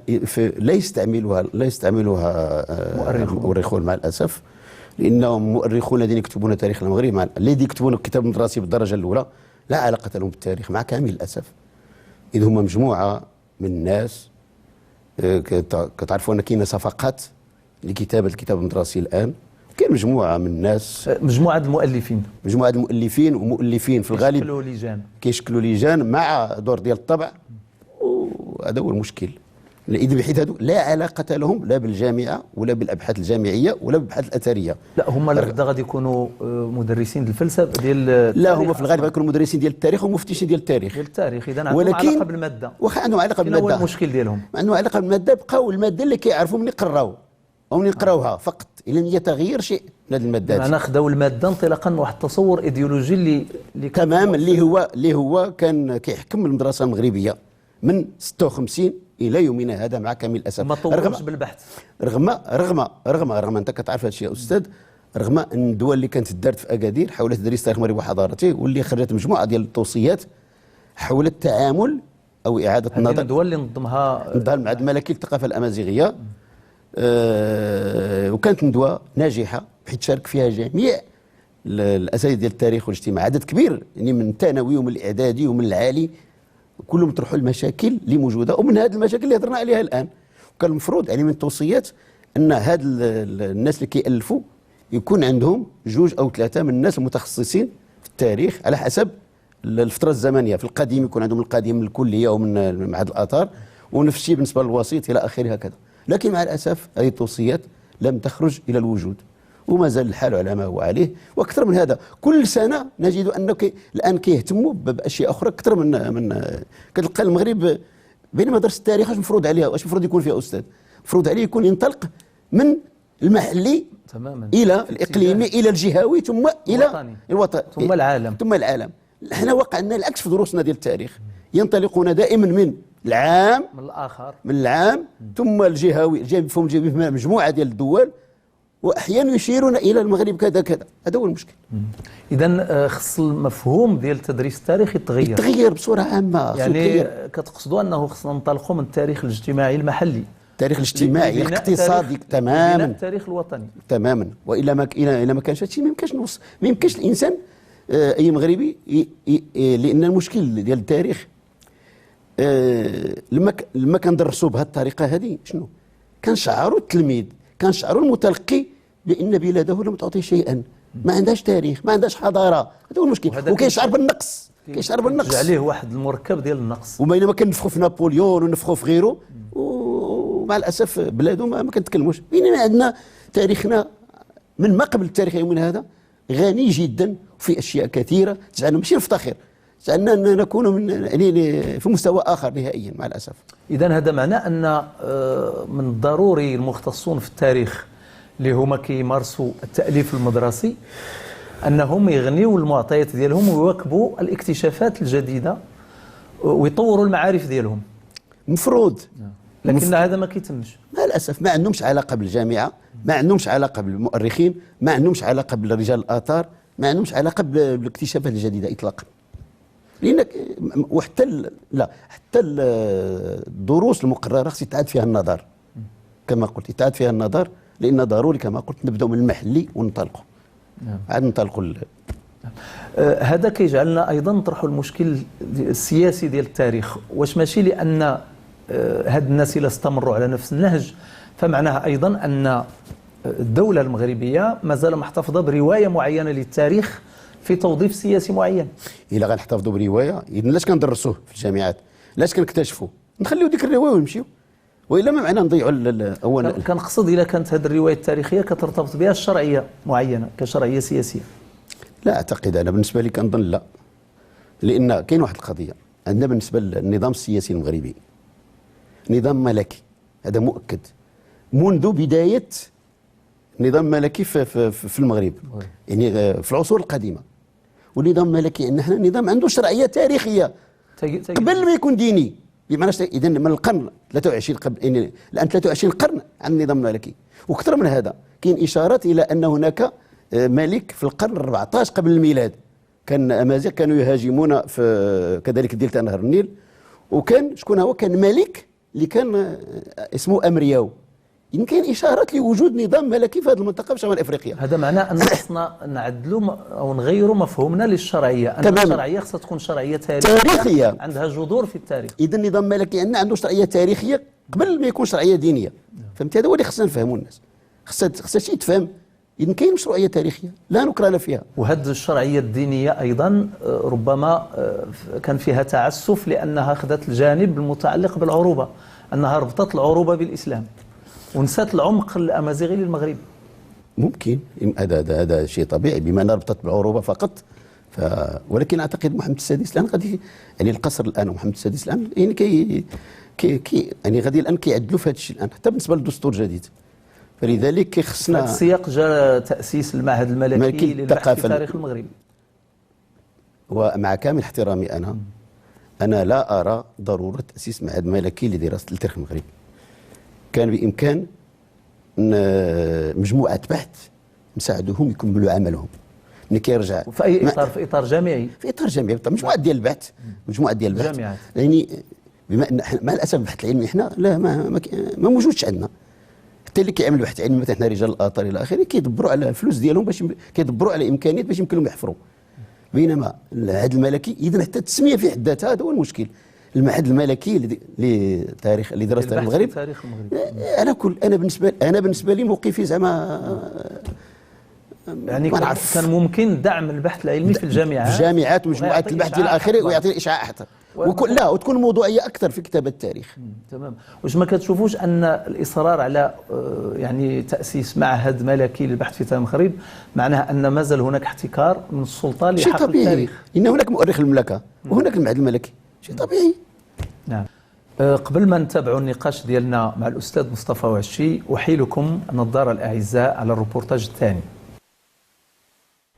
Speaker 5: لا يستعملها، لا يستعملها مؤرخون مع الاسف، لانهم مؤرخون الذين يكتبون تاريخ المغرب، مع الذين يكتبون الكتاب المدرسي بالدرجة الاولى لا علاقة لهم بالتاريخ مع كامل الاسف. اذ هم مجموعة من الناس، كتعرفوا ان كاينه صفقات لكتابه الكتاب المدرسي الان، كاين مجموعة من الناس،
Speaker 1: مجموعة المؤلفين،
Speaker 5: مجموعة المؤلفين ومؤلفين في الغالب
Speaker 1: كيشكلوا لجان،
Speaker 5: كيشكلوا لجان مع دور ديال الطبع، وهذا هو المشكل. اذا بحيث هذو لا علاقة لهم لا بالجامعة ولا بالابحاث الجامعية ولا بالابحاث الاثرية.
Speaker 1: لا، هما لابد غادي يكونوا مدرسين ديال الفلسفة ديال،
Speaker 5: لا هما في الغالب غيكونوا مدرسين ديال التاريخ ومفتشين ديال التاريخ،
Speaker 1: ديال التاريخ. اذا عندهم علاقة بالماده،
Speaker 5: واخا عندهم علاقة بالماده،
Speaker 1: هو المشكل ديالهم
Speaker 5: عندهم علاقة بالماده، بقاو المادة اللي كيعرفوا من يقراو او من يقراوها فقط، لم يتغير شيء من هذه المادات.
Speaker 1: معناها خداو المادة انطلاقا من واحد التصور ايديولوجي اللي
Speaker 5: تمام، اللي هو كان كيحكم المدرسة المغربية من 56 الى يومنا هذا مع كامل الاسف.
Speaker 1: ما طورش بالبحث،
Speaker 5: رغم رغم رغم رغم انت كتعرف هذا الشيء يا استاذ، رغم ان الدول اللي كانت دارت في اكادير حول تدريس تاريخ المغرب وحضارته، واللي خرجت مجموعة ديال التوصيات حول التعامل او اعاده النظر،
Speaker 1: الدول اللي نظمها
Speaker 5: المعهد الملكي للثقافة الامازيغية، وكانت ندوه ناجحة بحيث شارك فيها جميع الاساتذة ديال التاريخ والاجتماع، عدد كبير يعني من الثانوي ومن الاعدادي ومن العالي، كلهم طرحوا المشاكل اللي موجودة، ومن هذه المشاكل اللي هضرنا عليها الان. وكان المفروض يعني من التوصيات ان هاد الناس اللي كيالفوا يكون عندهم جوج او ثلاثة من الناس المتخصصين في التاريخ على حسب الفترة الزمنية. في القديم يكون عندهم القديم من الكلية ومن معهد الاثار، ونفس الشيء بالنسبة للوسيط الى اخره هكذا. لكن مع الاسف هذه التوصيات لم تخرج الى الوجود، وما زال الحال على ما هو عليه. واكثر من هذا، كل سنة نجد انه الان كيهتموا باشياء اخرى اكثر من كتلقى المغرب. بينما درس التاريخ اش مفروض عليها؟ واش المفروض يكون فيها استاذ؟ المفروض عليه يكون ينطلق من المحلي
Speaker 1: تماما
Speaker 5: الى الاقليمي الى الجهوي ثم الى الوطني
Speaker 1: ثم العالم
Speaker 5: ثم العالم. احنا وقع لنا العكس في دروسنا ديال التاريخ، ينطلقون دائما من العام،
Speaker 1: من الاخر،
Speaker 5: من العام ثم الجهوي، فهم مجموعة ديال الدول، واحيانا يشيرون الى المغرب كذا كذا. هذا هو المشكل.
Speaker 1: اذا خص المفهوم ديال تدريس التاريخ يتغير،
Speaker 5: يتغير بصورة عامة.
Speaker 1: يعني كتقصدوا انه خصنا ننطلقوا من التاريخ الاجتماعي المحلي،
Speaker 5: التاريخ الاجتماعي الاقتصادي تماما،
Speaker 1: التاريخ الوطني
Speaker 5: تماما. والا ما الى ما كانش هادشي ما يمكنش نوصل، ما يمكنش الانسان اي مغربي، لان المشكل ديال التاريخ لما كندرسوا بهذه الطريقة هذه شنو كنشعروا التلميذ، كنشعروا المتلقي بان بلاده لم تعطي شيئا، ما عندهاش تاريخ، ما عندهاش حضارة. هذا هو المشكل. وكيشعر بالنقص، كيشعر بالنقص،
Speaker 1: عليه واحد المركب ديال النقص.
Speaker 5: وبينما كنفخوا في نابليون ونفخوا في غيره، ومع الاسف بلاده ما كنتكلموش. بينما عندنا تاريخنا من ما قبل التاريخ يومنا هذا غني جدا، وفي اشياء كثيرة تجعلنا ماشي نفتخر، تجعلنا نكون من يعني في مستوى اخر نهائيا مع الاسف.
Speaker 1: اذا هذا معناه ان من الضروري المختصون في التاريخ اللي هما كيمارسوا التاليف المدرسي انهم يغنيوا المعطيات ديالهم ويواكبوا الاكتشافات الجديدة ويطوروا المعارف ديالهم.
Speaker 5: مفروض،
Speaker 1: لكن هذا ما كيتمش
Speaker 5: مع الاسف. ما عندهمش علاقة بالجامعة، ما عندهمش علاقة بالمؤرخين، ما عندهمش علاقة بالرجال الاثار، ما عندهمش علاقة بالاكتشافات الجديدة اطلاقا. لان وحتى لا حتى الدروس المقررة خص يتعاد فيها النظر، كما قلت يتعاد فيها النظر، لان ضروري كما قلت نبداو من المحلي وننطلقوا. نعم. عاد ننطلقوا.
Speaker 1: هذا كيجعلنا ايضا نطرحوا المشكل السياسي ديال التاريخ. واش ماشي لان هاد الناس الا استمروا على نفس النهج فمعناها ايضا ان الدولة المغربية مازال محتفظة برواية معينة للتاريخ في توظيف سياسي معين؟
Speaker 5: الا غنحتفظوا برواية، اذا لاش كندرسوه في الجامعات؟ لاش كنكتشفوا؟ نخليو ديك الرواية ونمشيو، والا ما معنى نضيعوا. اولا
Speaker 1: كنقصد الا كانت هذه الرواية التاريخية كترتبط بها الشرعية معينة كشرعيه سياسية.
Speaker 5: لا اعتقد، انا بالنسبة لي كنظن لا، لان كاين واحد القضية عندنا بالنسبة للنظام السياسي المغربي، نظام ملكي، هذا مؤكد منذ بداية نظام ملكي في, في, في المغرب، يعني في العصور القديمة. والنظام الملكي عندنا حنا نظام عنده شرعية تاريخية قبل ما يكون ديني، بمعنى اذا من القرن 23 قبل، يعني الان 23 قرن عن النظام الملكي. واكثر من هذا كاين اشارات الى ان هناك ملك في القرن 14 قبل الميلاد، كان امازيغ كانوا يهاجمون في كذلك دلتا نهر النيل، وكان شكون هو؟ كان ملك اللي كان اسمه امرياو. يمكن اشارات لوجود نظام ملكي في هذه المنطقة في شمال افريقيا.
Speaker 1: هذا معناه ان خصنا نعدلوا او نغيروا مفهومنا للشرعيه، ان تمام. الشرعية خصها تكون شرعية تاريخية عندها جذور في التاريخ.
Speaker 5: اذا النظام الملكي عندنا عنده شرعية تاريخية قبل ما يكون شرعية دينية. فهمت؟ هذا هو اللي خصنا نفهموا الناس، خصها شيء يتفهم. اذا كاين مشروعية تاريخية لا نكران فيها.
Speaker 1: وهذه الشرعية الدينية ايضا ربما كان فيها تعسف لانها اخذت الجانب المتعلق بالعروبه، انها ربطت العروبة بالاسلام ونسات العمق الامازيغي للمغرب.
Speaker 5: ممكن هذا شيء طبيعي بما انها ربطت بالعروبه فقط. ولكن اعتقد محمد السادس الان غادي، يعني القصر الان ومحمد السادس الان يعني كي كي كي يعني غادي الان كيعدلوا في هذا الشيء الان حتى بالنسبة للدستور الجديد. فلذلك خصنا
Speaker 1: في السياق جاء تاسيس المعهد الملكي للبحث في تاريخ المغرب.
Speaker 5: ومع كامل احترامي انا لا ارى ضرورة تاسيس معهد ملكي لدراسة التاريخ المغربي. كان بامكان مجموعة بحث نساعدوهم يكملوا عملهم ملي كيرجع
Speaker 1: في اي اطار، في اطار جامعي،
Speaker 5: في اطار جامعي، مجموعة ديال البحث، مجموعة ديال البحث. يعني بما ان مع الاسف البحث العلمي حنا لا ما موجودش عندنا. حتى اللي كيعمل بحث علمي مثلا حنا رجال الاثار الى اخره كيدبروا على الفلوس ديالهم باش كيدبروا على امكانيات باش يمكن لهم يحفروا. بينما المعهد الملكي اذا حتى التسمية في حد ذاتها هذا هو المشكل. المعهد الملكي لتاريخ لدراسة تاريخ المغرب. انا كل انا بالنسبة لي موقفي زعما
Speaker 1: يعني كان ممكن دعم البحث العلمي في الجامعات،
Speaker 5: في الجامعات ومجموعات البحث الى اخره، ويعطي الاشعاع اكثر، لا وتكون موضوعية اكثر في كتابه التاريخ.
Speaker 1: تمام. واش ما كتشوفوش ان الاصرار على يعني تاسيس معهد ملكي للبحث في تاريخ المغرب معناه ان مازال هناك احتكار من السلطة لحق التاريخ؟
Speaker 5: ان هناك مؤرخ المملكة وهناك المعهد الملكي، شيء طبيعي.
Speaker 1: نعم. قبل ما نتابعوا النقاش ديالنا مع الاستاذ مصطفى وعشي، احيلكم النظارة الاعزاء على الروبورتاج الثاني.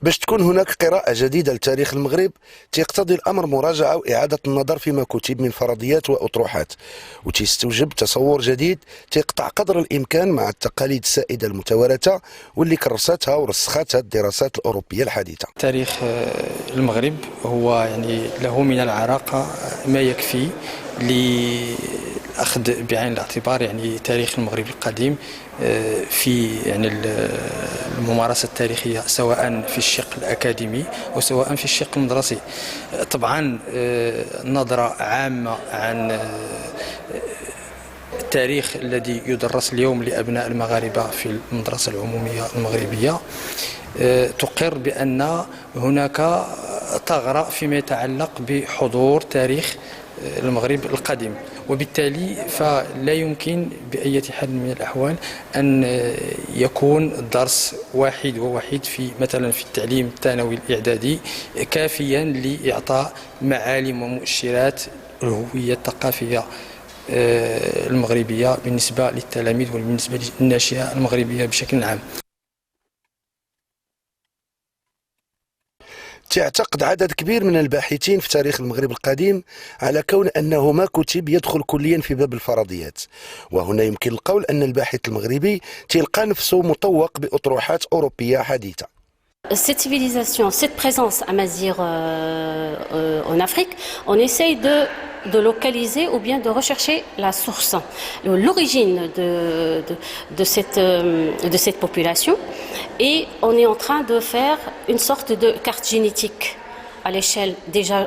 Speaker 2: باش تكون هناك قراءة جديدة لتاريخ المغرب تيقتضي الأمر مراجعة وإعادة النظر فيما كتب من فرضيات وأطروحات، وتستوجب تصور جديد تيقطع قدر الإمكان مع التقاليد السائدة المتوارثة واللي كرستها ورسختها الدراسات الأوروبية الحديثة.
Speaker 6: تاريخ المغرب هو يعني له من العراقة ما يكفي للأخذ بعين الاعتبار يعني تاريخ المغرب القديم في يعني الممارسة التاريخية، سواء في الشق الأكاديمي أو سواء في الشق المدرسي. طبعا نظرة عامة عن التاريخ الذي يدرس اليوم لأبناء المغاربة في المدرسة العمومية المغربية تقر بأن هناك ثغرة فيما يتعلق بحضور تاريخ المغرب القديم، وبالتالي فلا يمكن بأي حال من الأحوال أن يكون درس واحد ووحيد في مثلا في التعليم الثانوي الإعدادي كافيا لإعطاء معالم ومؤشرات الهوية الثقافية المغربية بالنسبة للتلاميذ وبالنسبة للناشئة المغربية بشكل عام.
Speaker 2: تعتقد عدد كبير من الباحثين في تاريخ المغرب القديم على كون أنه ما كتب يدخل كليا في باب الفرضيات، وهنا يمكن القول أن الباحث المغربي تلقى نفسه مطوق بأطروحات أوروبية حديثة.
Speaker 7: Cette civilisation, cette présence amazigh en Afrique, on essaye de localiser ou bien de rechercher la source, l'origine de cette population. Et on est en train de faire une sorte de carte génétique à l'échelle déjà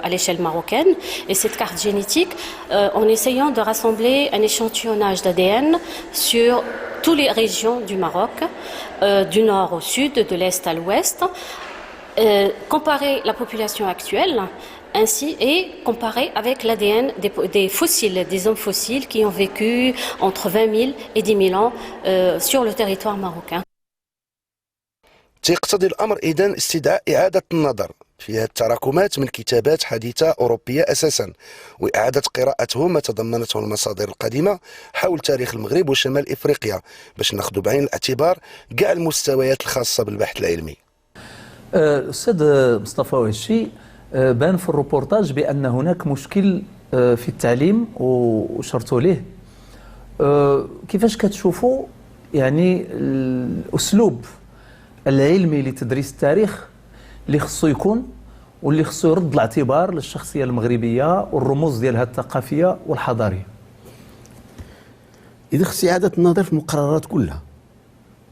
Speaker 7: à l'échelle marocaine. Et cette carte génétique, en essayant de rassembler un échantillonnage d'ADN sur toutes les régions du Maroc, du nord au sud, de l'est à l'ouest, comparer la population actuelle ainsi et comparer avec l'ADN des fossiles, des hommes fossiles qui ont vécu entre 20 000 et 10 000 ans sur le territoire marocain.
Speaker 2: تقتضي الأمر إذن استدعاء إعادة النظر فيها التراكمات من كتابات حديثة أوروبية أساسا، وإعادة قراءته ما تضمنته المصادر القديمة حول تاريخ المغرب وشمال إفريقيا باش ناخذ بعين الاعتبار كاع المستويات الخاصة بالبحث العلمي.
Speaker 1: أستاذ مصطفى وعشي، بان في الروبورتاج بأن هناك مشكل في التعليم وشرتوا ليه. كيفاش كتشوفوا يعني الأسلوب العلمي لتدريس التاريخ اللي خصو يكون واللي خصو يرد الاعتبار للشخصية المغربية والرموز ديالها الثقافية والحضارية؟
Speaker 5: إذا خص إعادة النظر في المقررات كلها،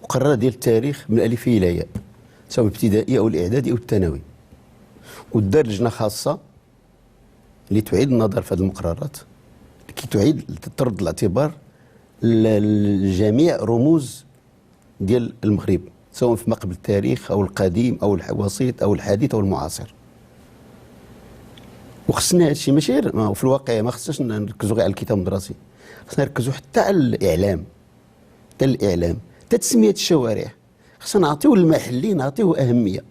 Speaker 5: مقررات ديال التاريخ من الألف إلى ياء، سواء الابتدائي أو الإعدادي أو الثانوي، ودار لجنة خاصة اللي تعيد النظر في هذه المقررات لكي تعيد ترد الاعتبار لجميع رموز ديال المغرب، سواء في مقبل التاريخ أو القديم أو الوسيط أو الحديث أو المعاصر. وخصنا هادشي ماشي غير في الواقع، ما خصناش نركزوا غير على الكتاب المدرسي، خصنا نركزوا حتى على الإعلام، حتى الإعلام، حتى تسمية الشوارع خصنا نعطيو للمحلي، نعطيوه أهمية.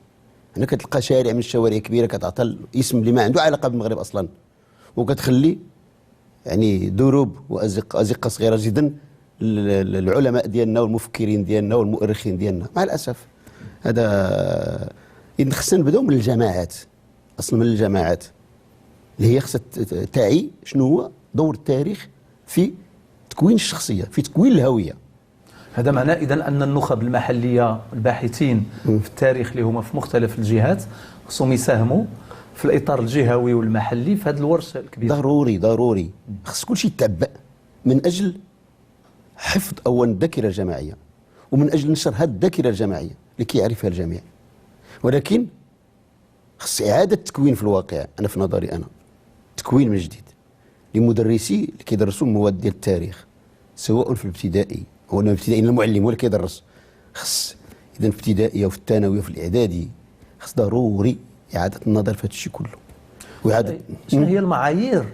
Speaker 5: هنا كتلقى شارع من الشوارع كبيرة كتعطى الاسم اللي ما عنده علاقة بالمغرب أصلا، وكتخلي يعني دروب وأزقة صغيرة جدا العلماء ديالنا والمفكرين ديالنا والمؤرخين ديالنا. مع الأسف هذا. إذن خصنا نبداو من الجماعات، أصلا من الجماعات اللي هي خصها تعي شنو هو دور التاريخ في تكوين الشخصية، في تكوين الهوية.
Speaker 1: هذا معناه إذن أن النخب المحلية الباحثين في التاريخ اللي هما في مختلف الجهات خصهم يساهموا في الإطار الجهوي والمحلي في هذا الورش الكبير.
Speaker 5: ضروري ضروري، خص كل شيء يتعبأ من أجل حفظ أولا الذاكرة الجماعية، ومن أجل نشر هذه الذاكرة الجماعية لكي يعرفها الجميع. ولكن خص إعادة تكوين في الواقع، أنا في نظري أنا تكوين من جديد لمدرسي اللي كيدرسوا المواد ديال التاريخ، سواء في الابتدائي أو الابتدائي المعلم هو اللي كيدرس، خص اذا في الابتدائية وفي الثانوية وفي الاعدادي خص ضروري اعاده النظر في هذا الشيء كله.
Speaker 1: وإعادة شنو هي المعايير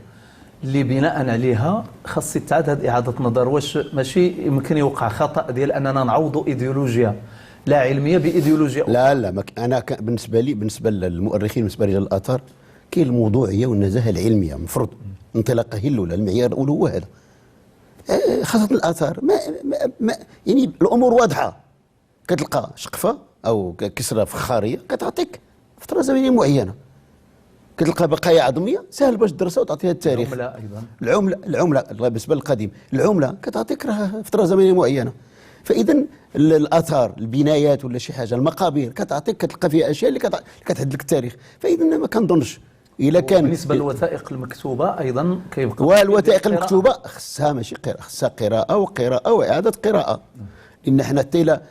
Speaker 1: اللي بناء عليها خاص يتعاد هذه اعاده النظر؟ واش ماشي يمكن يوقع خطا ديال اننا نعوضوا ايديولوجيا لا علمية بايديولوجيا؟
Speaker 5: لا لا، انا بالنسبة لي، بالنسبة للمؤرخين، بالنسبة لرجال الاثار، كاين الموضوعية والنزاهة العلمية المفروض انطلاقة هي الاولى، المعيار الاول هو هذا. خاصة الاثار ما, ما, ما يعني الامور واضحة، كتلقى شقفة او كسره فخاريه كتعطيك فترة زمنية معينة، كتلقى بقايا عظميه سهل باش تدرسها وتعطيها التاريخ.
Speaker 1: العملة ايضا،
Speaker 5: العملة بالنسبة للقديم، العملة كتعطيك راه فترة زمنية معينة. فاذا الاثار، البنايات ولا شي حاجة، المقابر كتعطيك، كتلقى فيها اشياء اللي كتحدد لك التاريخ. فاذا ما كنظنش الا كان
Speaker 1: بالنسبة للوثائق المكتوبة ايضا كيبقى،
Speaker 5: والوثائق المكتوبة خصها ماشي قراءة، خصها قراءة وقراءة واعاده قراءة. لان حنا حتى الا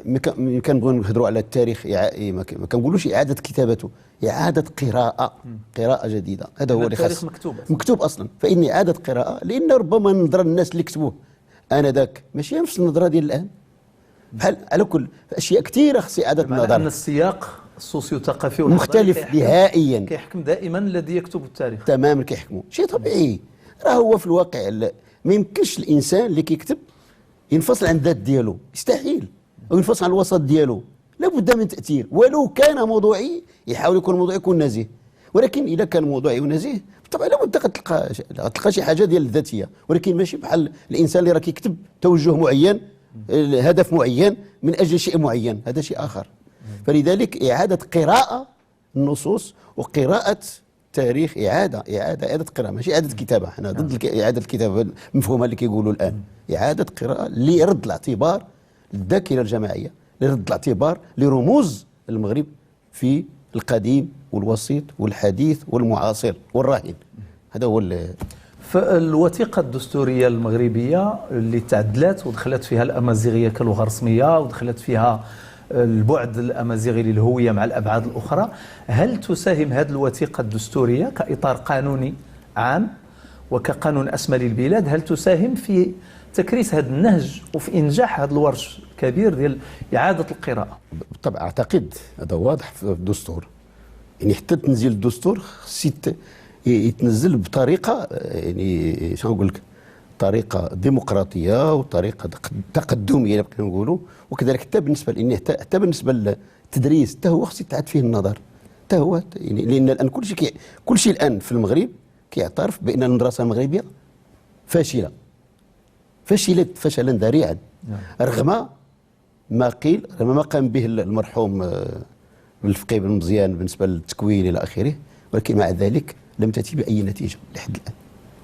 Speaker 5: ملي كنبغيو نهضروا على التاريخ ما كنقولوش اعاده كتابته، اعاده قراءة، قراءة جديدة. هذا هو اللي خاص.
Speaker 1: مكتوب أصلاً.
Speaker 5: مكتوب اصلا، فان اعاده قراءة، لان ربما نظره الناس اللي كتبوه انذاك ماشي نفس النظرة ديال الان. بحال على كل اشياء كثيرة خص اعاده النظر.
Speaker 1: ان السياق السوسيو ثقافي
Speaker 5: مختلف نهائيا،
Speaker 1: كيحكم دائما الذي يكتب التاريخ.
Speaker 5: تماما، كيحكموا شيء طبيعي. راه هو في الواقع ما يمكنش الانسان اللي كيكتب ينفصل عن الذات ديالو، يستحيل، او ينفصل عن الوسط ديالو، لابد من تاثير. ولو كان موضوعي يحاول يكون موضوعي، يكون نزيه، ولكن اذا كان موضوعي ونزيه طبعا لابد تلقى شي حاجة ديال الذاتية، ولكن ماشي بحال الانسان اللي راه كيكتب توجه معين، هدف معين، من اجل شيء معين، هذا شيء اخر. فلذلك اعاده قراءة النصوص وقراءة تاريخ، اعاده اعاده اعاده قراءة، ماشي اعاده كتابه. احنا ضد اعاده الكتابة المفهومه اللي كيقولوا الان. اعاده قراءة لرد الاعتبار للذاكرة الجماعية، لرد الاعتبار لرموز المغرب في القديم والوسيط والحديث والمعاصر والراهن. هذا هو.
Speaker 1: فالوثيقة الدستورية المغربية اللي تعدلت ودخلت فيها الأمازيغية كلغة رسمية، ودخلت فيها البعد الأمازيغي للهوية مع الأبعاد الأخرى، هل تساهم هذه الوثيقة الدستورية كإطار قانوني عام وكقانون أسمى للبلاد، هل تساهم في تكريس هذا النهج وفي إنجاح هذا الورش الكبير ديال إعادة القراءة؟
Speaker 5: بالطبع أعتقد هذا واضح في الدستور. يعني حتى تنزيل الدستور خص يتنزل بطريقة، يعني شنو نقول لك، طريقه ديمقراطية وطريقه تقدميه اللي بقينا نقولوا. وكذلك حتى بالنسبة لان حتى بالنسبة للتدريس حتى هو خص يتعاد فيه النظر، حتى هو يعني، لان الان كل شيء الان في المغرب كيعترف بان المدرسة المغربية فاشلة، فشلت فشلا ذريعا، رغم ما قيل، رغم ما قام به المرحوم بالفقيه بن مزيان بالنسبة للتكوين الى اخره، ولكن مع ذلك لم تاتي باي نتيجة لحد الان.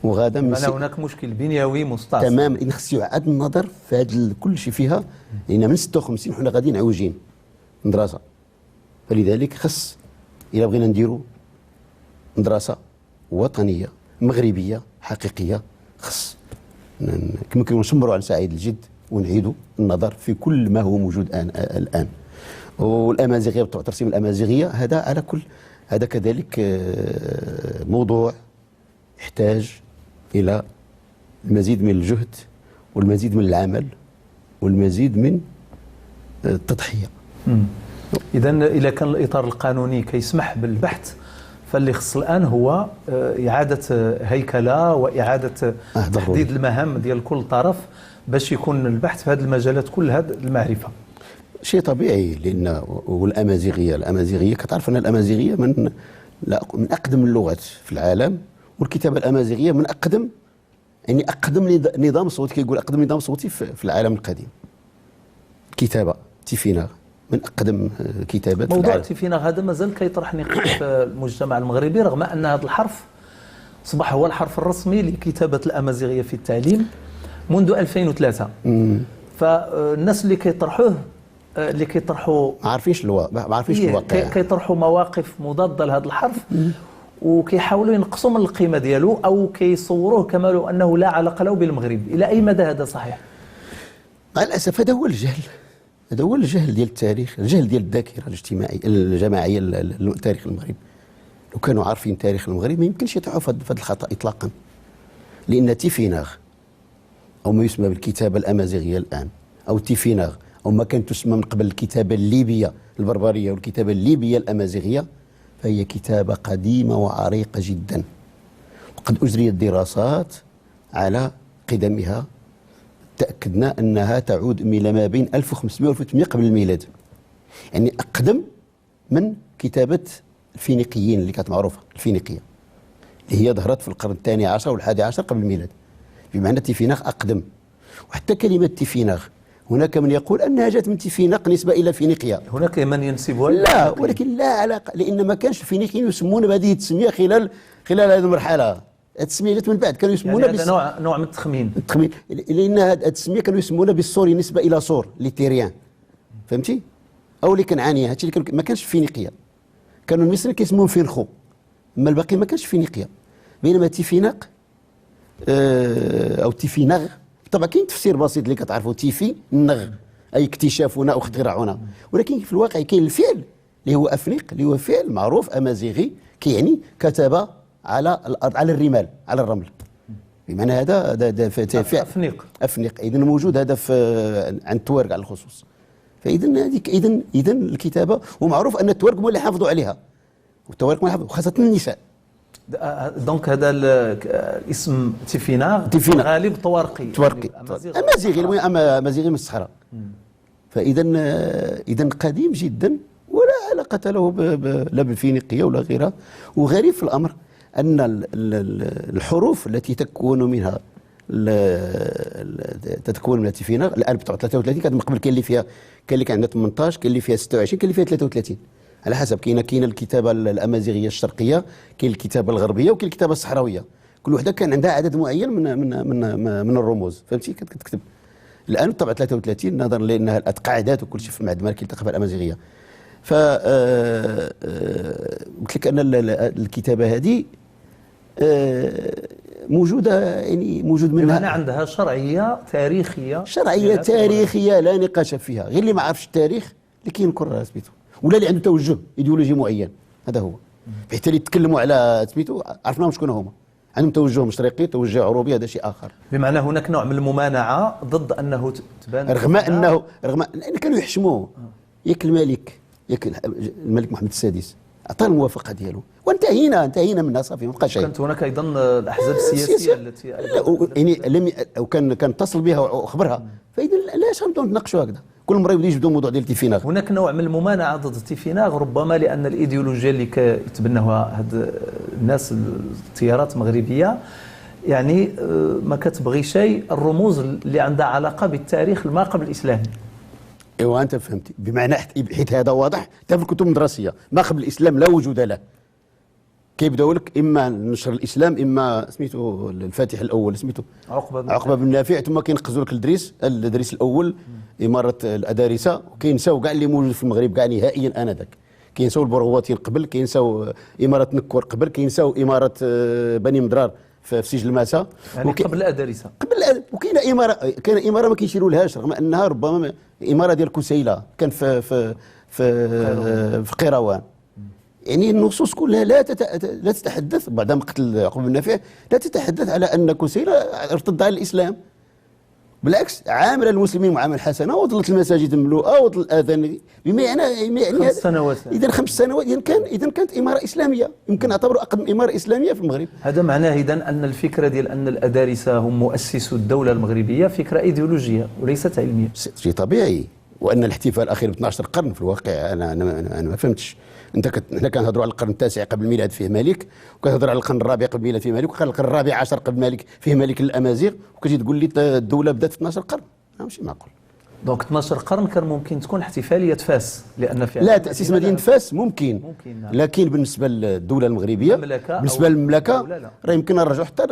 Speaker 5: وغادا
Speaker 1: من هناك مشكل بنيوي مستعصي
Speaker 5: تماما، ان خص يعاد النظر في هذا كل شيء فيها، لان من 56 حنا غاديين عوجين مدرسه. فلذلك خص الا بغينا نديروا مدرسه وطنية مغربية حقيقية، خص كما كنقولوا نشمروا على سعيد الجد ونعيدوا النظر في كل ما هو موجود الان. والامازيغيه بالطبع، ترسيم الامازيغية هذا على كل، هذا كذلك موضوع يحتاج الى المزيد من الجهد والمزيد من العمل والمزيد من التضحية.
Speaker 1: اذا اذا كان الاطار القانوني كيسمح بالبحث، فاللي خص الان هو اعاده هيكله واعاده تحديد المهام ديال كل طرف باش يكون البحث في هذه المجالات كل هذه المعرفة.
Speaker 5: شيء طبيعي، لان والامازيغيه، الامازيغية كتعرف ان الامازيغية من اقدم اللغات في العالم، والكتابة الامازيغية من اقدم، يعني اقدم نظام صوتي، كيقول اقدم نظام صوتي في العالم القديم. الكتابة تيفيناغ من اقدم كتابات.
Speaker 1: موضوع تيفيناغ هذا مازال كيطرح نقاش في المجتمع المغربي، رغم ان هذا الحرف اصبح هو الحرف الرسمي لكتابه الامازيغية في التعليم منذ 2003. فالناس اللي كيطرحوه، اللي كيطرحوا
Speaker 5: ما عارفينش ما عارفينش الواقع،
Speaker 1: كيطرحوا مواقف مضادة لهذا الحرف وكيحاولوا ينقصوا من القيمة ديالو او كيصوروه كما لو انه لا علاقة له بالمغرب. الى اي مدى هذا صحيح؟
Speaker 5: مع الاسف هذا هو الجهل، هذا هو الجهل ديال التاريخ، الجهل ديال الذاكرة الاجتماعية الجماعية لتاريخ المغرب. لو كانوا عارفين تاريخ المغرب ما يمكنش يطيحوا في هذا الخطا اطلاقا، لان تيفيناغ او ما يسمى بالكتابة الامازيغية الان، او تيفيناغ او ما كانت تسمى من قبل الكتابة الليبية البربريه والكتابة الليبية الامازيغية، فهي كتابه قديمة وعريقه جدا، وقد اجريت دراسات على قدمها، تاكدنا انها تعود الى ما بين 1500 و 1800 قبل الميلاد، يعني اقدم من كتابه الفينيقيين اللي كانت معروفة، الفينيقيه اللي هي ظهرت في القرن الثاني عشر والحادي عشر قبل الميلاد، بمعنى تيفيناغ اقدم. وحتى كلمة تيفيناغ هناك من يقول انها جاءت من تيفيناق نسبه الى فينيقيا،
Speaker 1: هناك من ينسبها،
Speaker 5: لا، ولكن لا علاقة، لان ما كانش الفينيقيين يسمون بهذه التسمية خلال هذه المرحلة، التسمية جات من بعد، كانوا يسمونها
Speaker 1: يعني هذا نوع من التخمين،
Speaker 5: لان هذه التسمية كانوا يسمونها بالسوري نسبه الى صور les Tyriens، فهمتي؟ او اللي كنعانيه، هادشي اللي ما كانش في فينيقيا، كانوا المصريين كيسموهم فينخو، اما الباقي ما كانش في فينيقيا. بينما تيفيناق او تيفيناغ، طبعا كاين تفسير بسيط اللي كتعرفوا، تيفي نغ اي اكتشافنا او اختراعنا، ولكن في الواقع كاين الفعل اللي هو افنيق، اللي هو فعل معروف امازيغي كيعني كتب على الارض، على الرمال، على الرمل، بمعنى هذا فعل
Speaker 1: افنيق،
Speaker 5: افنيق. اذا موجود هذا في عند التوارق على الخصوص. فاذا هذيك اذا الكتابة، ومعروف ان التوارق هما اللي حافظوا عليها، والتوارق هما اللي حافظوا، خاصة النساء.
Speaker 1: donc هذا الاسم تيفيناغ غالب طوارقي،
Speaker 5: طوارقي امازيغي، المهم امازيغي من الصحراء. فاذا اذا قديم جدا ولا علاقة له لا بالفينيقيه ولا غيرها. وغريب في الامر ان الحروف التي تكون منها تتكون من تيفيناغ الان بتاع 33، كانت من قبل كاين اللي فيها، كاين اللي كان عندها 18، كاين اللي فيها 26، كاين اللي فيها 33، على حسب. كاينه الكتابة الامازيغية الشرقية، كاين الكتابة الغربية، وكاين الكتابة الصحراوية، كل وحده كان عندها عدد معين من من من من الرموز، فهمتي؟ كتكتب الان طبعا 33 نظرا لانها تقاعدات وكل شيء في معهد الملكي للثقافة الامازيغية. ف قلت لك ان الكتابة هذه موجودة، يعني موجود منها،
Speaker 1: بمعنى عندها شرعية تاريخية،
Speaker 5: شرعية تاريخية لا نقاش فيها، غير اللي ما عرفش التاريخ اللي كينكر سميتو، ولا اللي عنده توجه ايديولوجي معين، هذا هو. حتى اللي يتكلموا على سميتو عرفناهم شكون هما، عندهم توجه مشرقي، توجه عروبي، هذا شيء اخر.
Speaker 1: بمعنى هناك نوع من الممانعة ضد انه تبان،
Speaker 5: رغم انه لان كانوا يحشموه. ياك الملك، ياك الملك محمد السادس اعطى الموافقة ديالو وانتهينا، انتهينا منها صافي، ما بقى شيء.
Speaker 1: كانت هناك ايضا الاحزاب السياسية التي
Speaker 5: يعني لم، او كان اتصل بها واخبرها، فاذا علاش غنبداو نتناقشوا هكذا؟ كل مرة يبداو يجبدوا موضوع ديال تيفيناغ.
Speaker 1: هناك نوع من الممانعة ضد تيفيناغ، ربما لان الايديولوجيا اللي كيتبناوها هاد الناس، التيارات المغربية، يعني ما كتبغي شيء الرموز اللي عندها علاقة بالتاريخ ما قبل الاسلام.
Speaker 5: ايوا انت فهمتي، بمعنى حيت هذا واضح حتى في الكتب المدرسية، ما قبل الاسلام لا وجود له. كيبداو لك اما نشر الاسلام، اما سميتو الفاتح الاول، سميتو عقبه بن نافع، ثم كينقزوا لك الادريس الاول، اماره الادارسه، وكينساو كاع اللي موجود في المغرب كاع نهائيا انذاك. كينساو البرغواتيين قبل، كينساو اماره نكور قبل، كينساو اماره بني مدرار في سجل الماسة،
Speaker 1: يعني قبل الادارسه،
Speaker 5: قبل. وكاينه اماره، كاينه اماره ما كيشيروا لهاش، رغم انها ربما اماره ديال كسيله كان في في في, في قيروان. يعني النصوص كلها لا تتحدث بعد ما قتل عقبه بن نافع، لا تتحدث على ان كسيله ارتد على الاسلام، بالعكس عامل المسلمين معاملة حسنه، وظلت المساجد مملوءة، وظل الاذان، بما يعني
Speaker 1: 5 سنوات.
Speaker 5: اذا 5 سنوات، اذا كانت اماره اسلامية، يمكن نعتبر اقدم اماره اسلامية في المغرب.
Speaker 1: هذا معناه اذا ان الفكرة ديال ان الادارسه هم مؤسسو الدولة المغربية فكرة ايديولوجية وليست علمية.
Speaker 5: شيء طبيعي، وان الاحتفال الاخير ب 12 قرن في الواقع انا ما فهمتش. انت حنا كنهضروا على القرن التاسع قبل الميلاد فيه ملك، وكتهضر على القرن الرابع قبل الميلاد فيه ملك، وكان القرن الرابع عشر قبل الملك فيه ملك الامازيغ، وكتجي تقول لي الدولة بدات في 12 قرن، ماشي معقول.
Speaker 1: donc 12 قرن كان ممكن تكون احتفالية فاس، لان في
Speaker 5: لا تاسيس مدينة فاس ممكن، نعم. لكن بالنسبة للدولة المغربية، بالنسبة للمملكة راه يمكن نرجعوا حتى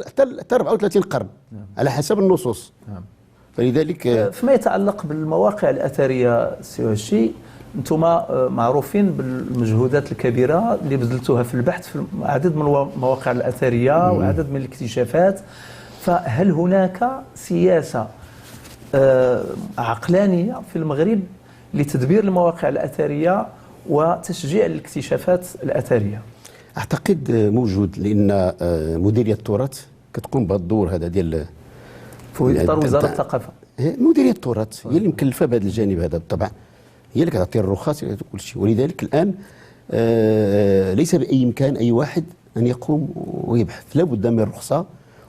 Speaker 5: 34 قرن، نعم. على حسب النصوص، نعم. فلذلك
Speaker 1: فيما يتعلق بالمواقع الاثرية سي عشي، انتم معروفين بالمجهودات الكبيرة اللي بذلتوها في البحث في عدد من المواقع الاثرية وعدد من الاكتشافات، فهل هناك سياسة عقلانية في المغرب لتدبير المواقع الاثرية وتشجيع الاكتشافات الاثرية؟
Speaker 5: اعتقد موجود، لان مديرية التراث كتقوم بهذا الدور هذا ديال
Speaker 1: في اطار وزارة الثقافة.
Speaker 5: مديرية التراث هي اللي مكلفة بهذا الجانب هذا بالطبع، هي اللي كتعطي الرخص كل شيء. ولذلك الان ليس باي امكان اي واحد ان يقوم ويبحث، لا بد من رخصه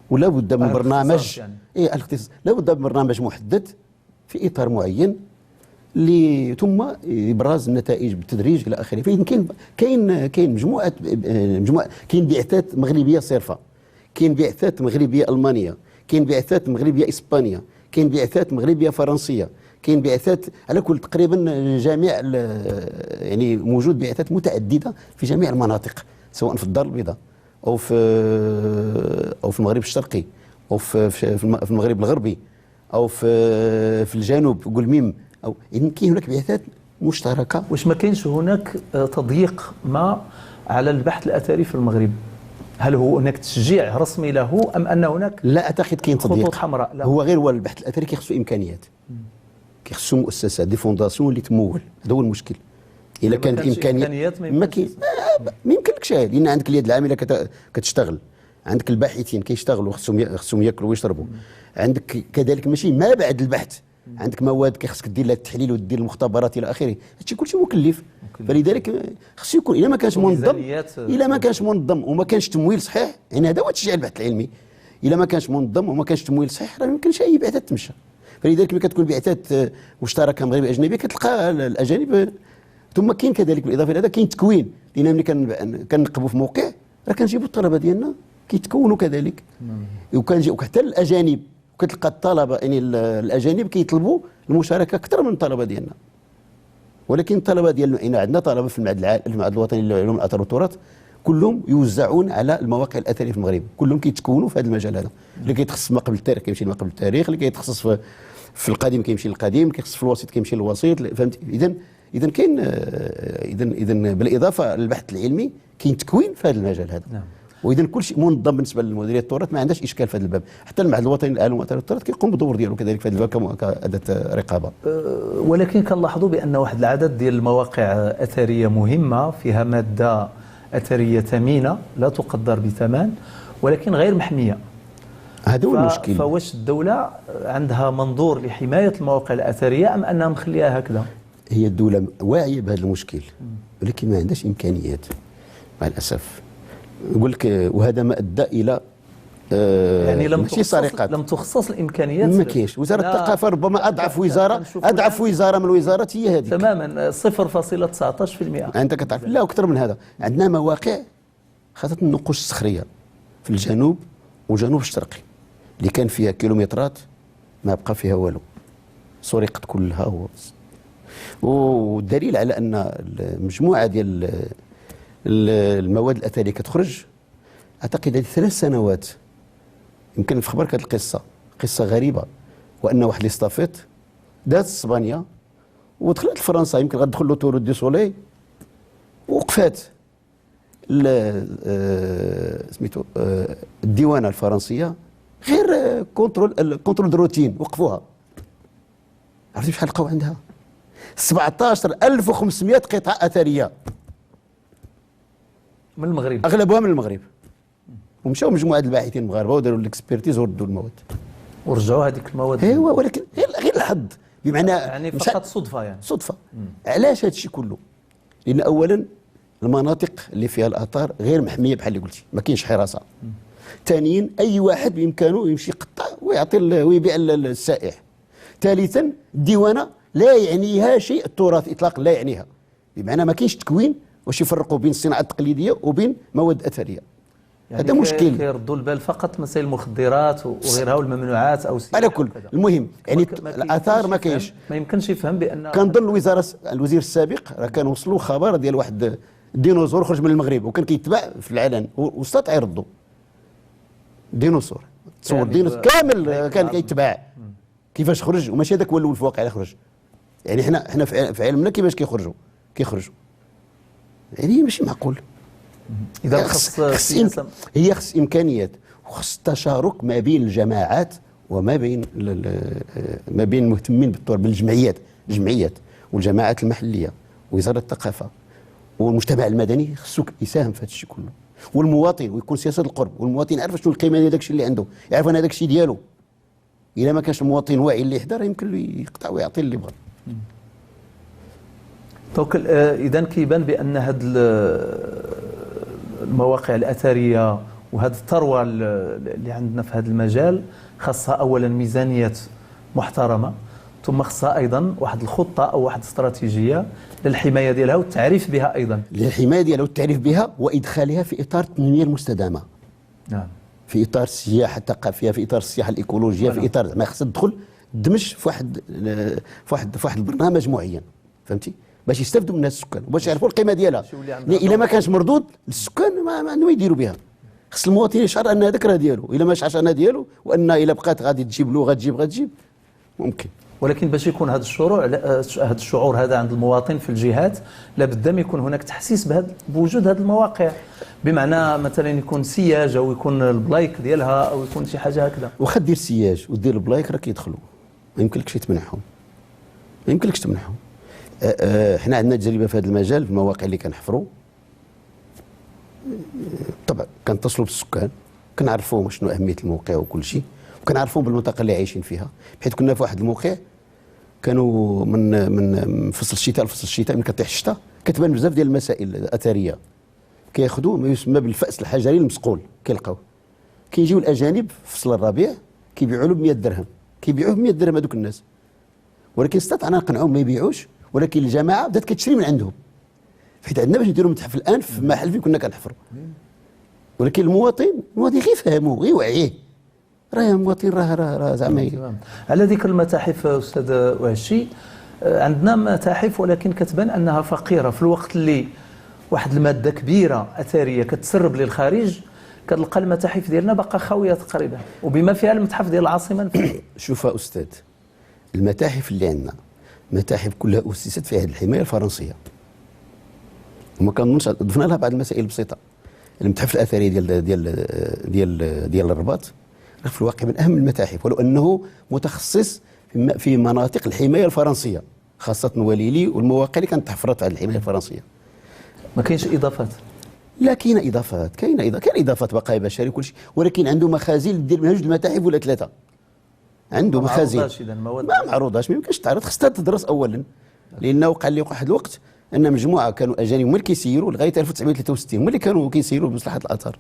Speaker 5: ولا بد من برنامج،
Speaker 1: يعني.
Speaker 5: ايه الاختصاص، لا بد من برنامج محدد في اطار معين ثم ابراز النتائج بالتدريج الى اخره. فيمكن كاين مجموعة كاين بعثات مغربية صرفه، كاين بعثات مغربية المانية، كاين بعثات مغربية اسبانية، كاين بعثات مغربية فرنسية، كاين بعثات على كل تقريبا جميع، يعني موجود بعثات متعددة في جميع المناطق، سواء في الدار البيضاء او في المغرب الشرقي او في المغرب الغربي او في الجنوب قلميم، او اذن كاين هناك بعثات مشتركة.
Speaker 1: واش ما كاينش هناك تضييق ما على البحث الاثري في المغرب؟ هل هو هناك تشجيع رسمي له ام ان هناك؟
Speaker 5: لا اعتقد كاين تضييق،
Speaker 1: خطوط حمراء. لا.
Speaker 5: هو غير هو البحث الاثري كيخصو امكانيات، كيخصو مؤسسات des fondations اللي تمول، هذا هو المشكل. الا كانت امكانيات ما كاين ما يمكنلكش، لان عندك اليد العاملة كتشتغل، عندك الباحثين كيشتغلوا خصهم ياكلوا ويشربوا، عندك كذلك ماشي ما بعد البحث، عندك مواد كيخصك دير لها التحليل ودير المختبرات الى اخره، هادشي كلشي مكلف. فلذلك خصو يكون الا ما كانش منظم، الا ما كانش منظم وما كانش تمويل صحيح، يعني هذا هو تشجيع البحث العلمي. الا ما كانش منظم وما كانش تمويل صحيح راه ما يمكنش اي بعثه تمشى. فلذلك ملي كتكون بعثات مشتركة مغربية اجنبية كتلقى الاجانب. ثم كاين كذلك بالاضافة الى هذا كاين تكوين، لان ملي كنقبوا في موقع راه كنجيبوا الطلبة ديالنا كيتكونوا كذلك، وكنجيو حتى الاجانب، وكتلقى الطلبة يعني الاجانب كيطلبوا المشاركة اكثر من الطلبة ديالنا. ولكن الطلبة ديالنا يعني عندنا طلبه في المعهد الوطني للعلوم الاثار والتراث كلهم يوزعون على المواقع الاثرية في المغرب، كلهم كيتكونوا في هذا المجال هذا. اللي كيتخصص ما قبل التاريخ كيمشي لما قبل التاريخ، اللي كيتخصص في القديم كيمشي للقديم، اللي كيتخصص في الوسيط كيمشي للوسيط، فهمت؟ اذا كاين اذا بالاضافة للبحث العلمي كاين تكوين في هذا المجال هذا. نعم. واذا كل شيء منظم بالنسبة لمديريه التراث، ما عندهاش اشكال في هذا الباب. حتى المعهد الوطني للعلوم والاثار والتراث كيقوم بالدور ديالو كذلك في هذا الباب كاداة رقابه.
Speaker 1: ولكن كنلاحظوا بان واحد العدد ديال المواقع اثرية مهمة فيها مادة اثرية ثمينة لا تقدر بثمن ولكن غير محمية.
Speaker 5: هذا هو المشكل.
Speaker 1: فواش الدولة عندها منظور لحماية المواقع الاثرية ام انها مخليها هكذا؟
Speaker 5: هي الدولة واعية بهذا المشكل ولكن ما عندهاش امكانيات مع الاسف. نقول لك وهذا ما ادى الى
Speaker 1: يعني لم تخصص الامكانيات،
Speaker 5: ما كاينش. وزارة الثقافة ربما اضعف وزارة، اضعف وزارة من الوزارات هي هذه
Speaker 1: تماما، 0.19%.
Speaker 5: انت كتعرف لا اكثر من هذا. عندنا مواقع خاصة النقوش الصخريه في الجنوب وجنوب الشرقي اللي كان فيها كيلومترات ما بقى فيها والو، سرقت كلها. والدليل على ان المجموعة ديال المواد الاثرية كتخرج، اعتقد هذه 3 سنوات يمكن في خبرك هذه القصة، قصة غريبة، وان واحد l'estafette دات اسبانيا ودخلت لفرنسا، يمكن غتدخل l'autoroute du Soleil، وقفات سميتو الديوانه الفرنسية غير contrôle de routine، وقفوها. عرفتي شحال لقاو عندها؟ 17500 قطعه اثرية
Speaker 1: من المغرب،
Speaker 5: اغلبها من المغرب. ومشاو مجموعة الباحثين المغاربة وداروا l'expertise وردوا المواد
Speaker 1: ورجعوا هذيك المواد.
Speaker 5: ايوا، ولكن غير الحظ، بمعنى
Speaker 1: يعني فقط صدفة، يعني
Speaker 5: صدفة. علاش هذا الشيء كله؟ لان اولا المناطق اللي فيها الاثار غير محمية بحال اللي قلتي، ما كاينش حراسة. ثانيا اي واحد بامكانه يمشي يقطع ويعطي ويبيع للسائح. ثالثا الديوانه لا يعنيها شيء التراث اطلاقا، لا يعنيها، بمعنى ما كاينش تكوين واش يفرقوا بين الصناعة التقليدية وبين مواد اثرية.
Speaker 1: يعني
Speaker 5: هذا مشكل.
Speaker 1: كيردوا البال فقط مسائل المخدرات وغيرها والممنوعات او
Speaker 5: على كل. المهم يعني الاثار ما كاينش،
Speaker 1: ما يمكنش يفهم بان
Speaker 5: كنظن الوزارة، الوزير السابق راه كان وصلوا خبر ديال واحد الديناصور خرج من المغرب وكان كيتباع في العلن واستطاع يردوا ديناصور، تصور يعني ديناصور كامل كان كيتباع، كيفاش خرج؟ وماشي هذاك هو الاول في الواقع اللي خرج. يعني حنا في علمنا كيفاش كيخرجوا يعني ماشي معقول.
Speaker 1: اذا خص
Speaker 5: هي خص امكانيات وخص تشارك ما بين الجماعات وما بين ما بين المهتمين بالتراث، بالجمعيات، الجمعيات والجماعات المحلية، وزارة الثقافة والمجتمع المدني خصو يساهم في هذا الشيء كله، والمواطن، ويكون سياسة القرب، والمواطن يعرف شنو القيمة ديال داك الشيء اللي عنده، يعرف ان هذاك الشيء ديالو. الا ما كانش المواطن واعي اللي يحضر يمكن له يقطع ويعطي اللي بغى.
Speaker 1: donc اذا كيبان بان هاد المواقع الاثرية وهذه الثروة اللي عندنا في هذا المجال خاصها اولا ميزانيات محترمه، ثم خصها ايضا واحد الخطة او واحد الاستراتيجية للحماية ديالها والتعريف بها ايضا.
Speaker 5: للحماية ديالها والتعريف بها وادخالها في اطار التنمية المستدامة.
Speaker 1: نعم.
Speaker 5: في اطار السياحة الثقافية، في اطار السياحة الايكولوجيه، في اطار ما خصها تدخل تدمج في واحد البرنامج معين، فهمتي؟ باش يستافدوا منها السكان وباش يعرفوا القيمة ديالها. الا ما كانش مردود للسكان ما عندهم يديروا بها. خص المواطن يشعر ان هذاك راه ديالو، الا ما شعرش انها ديالو وان الا بقات غادي تجيب له غتجيب ممكن.
Speaker 1: ولكن باش يكون هذا الشعور هذا عند المواطن في الجهات لابد ما يكون هناك تحسيس بهذا، بوجود هذه المواقع، بمعنى مثلا يكون سياج او يكون البلايك ديالها او يكون شي حاجة هكذا.
Speaker 5: واخا دير سياج ودير البلايك راه كيدخلوا، ما يمكنلكش تمنعهم، ما يمكنلكش تمنعهم. حنا عندنا تجربه في هذا المجال في المواقع اللي كنحفروا. طبعا كنتصلوا بالسكان، كنعرفوهم شنو اهمية الموقع وكل شيء، وكنعرفوهم بالمنطقة اللي عايشين فيها، بحيث كنا في واحد الموقع كانوا من فصل الشتاء لفصل الشتاء، من كطيح الشتاء كتبان بزاف ديال المسائل الاثرية، كياخذوا ما يسمى بالفأس الحجري المصقول كيلقاوه. كيجيو الاجانب في فصل الربيع كيبيعوا له ب 100 درهم، كيبيعوه ب 100 درهم هذوك الناس، ولكن استطعنا نقنعوهم ما يبيعوش، ولكن الجماعة بدات كتشري من عندهم، حيت عندنا باش نديروا متحف الان في محل فين كنا كنحفروا. ولكن المواطن غير يفهموا غير يوعيه، راه المواطن راه راه زعما.
Speaker 1: على ذكر المتاحف استاذ وهشي، عندنا متاحف ولكن كتبان انها فقيرة في الوقت اللي واحد المادة كبيرة اثرية كتسرب للخارج، كتلقى المتاحف ديالنا باقا خاوية تقريبا، وبما فيها المتحف ديال العاصمة.
Speaker 5: شوف استاذ، المتاحف اللي عندنا متاحف كلها اسست في عهد الحماية الفرنسية، وما كنظنش ضفنا لها بعض المسائل البسيطة. المتحف الاثري ديال ديال ديال ديال الرباط في الواقع من اهم المتاحف، ولو انه متخصص في مناطق الحماية الفرنسية، خاصة وليلي والمواقع اللي كانت تحفرت على الحماية الفرنسية.
Speaker 1: ما كاينش اضافات؟
Speaker 5: لا كاينه اضافات، كاين اضافات بقايا بشري وكل شيء، ولكن عنده مخازن دير منها جوج المتاحف ولا ثلاثة. عنده مخازن ما معروضاش، ما يمكنش تعرض، خصها تدرس اولا، لانه وقع لي واحد الوقت ان مجموعة كانوا اجانب هما اللي كيسيروا لغاية 1963، هما اللي كانوا كيسيروا بمصلحة الاثار.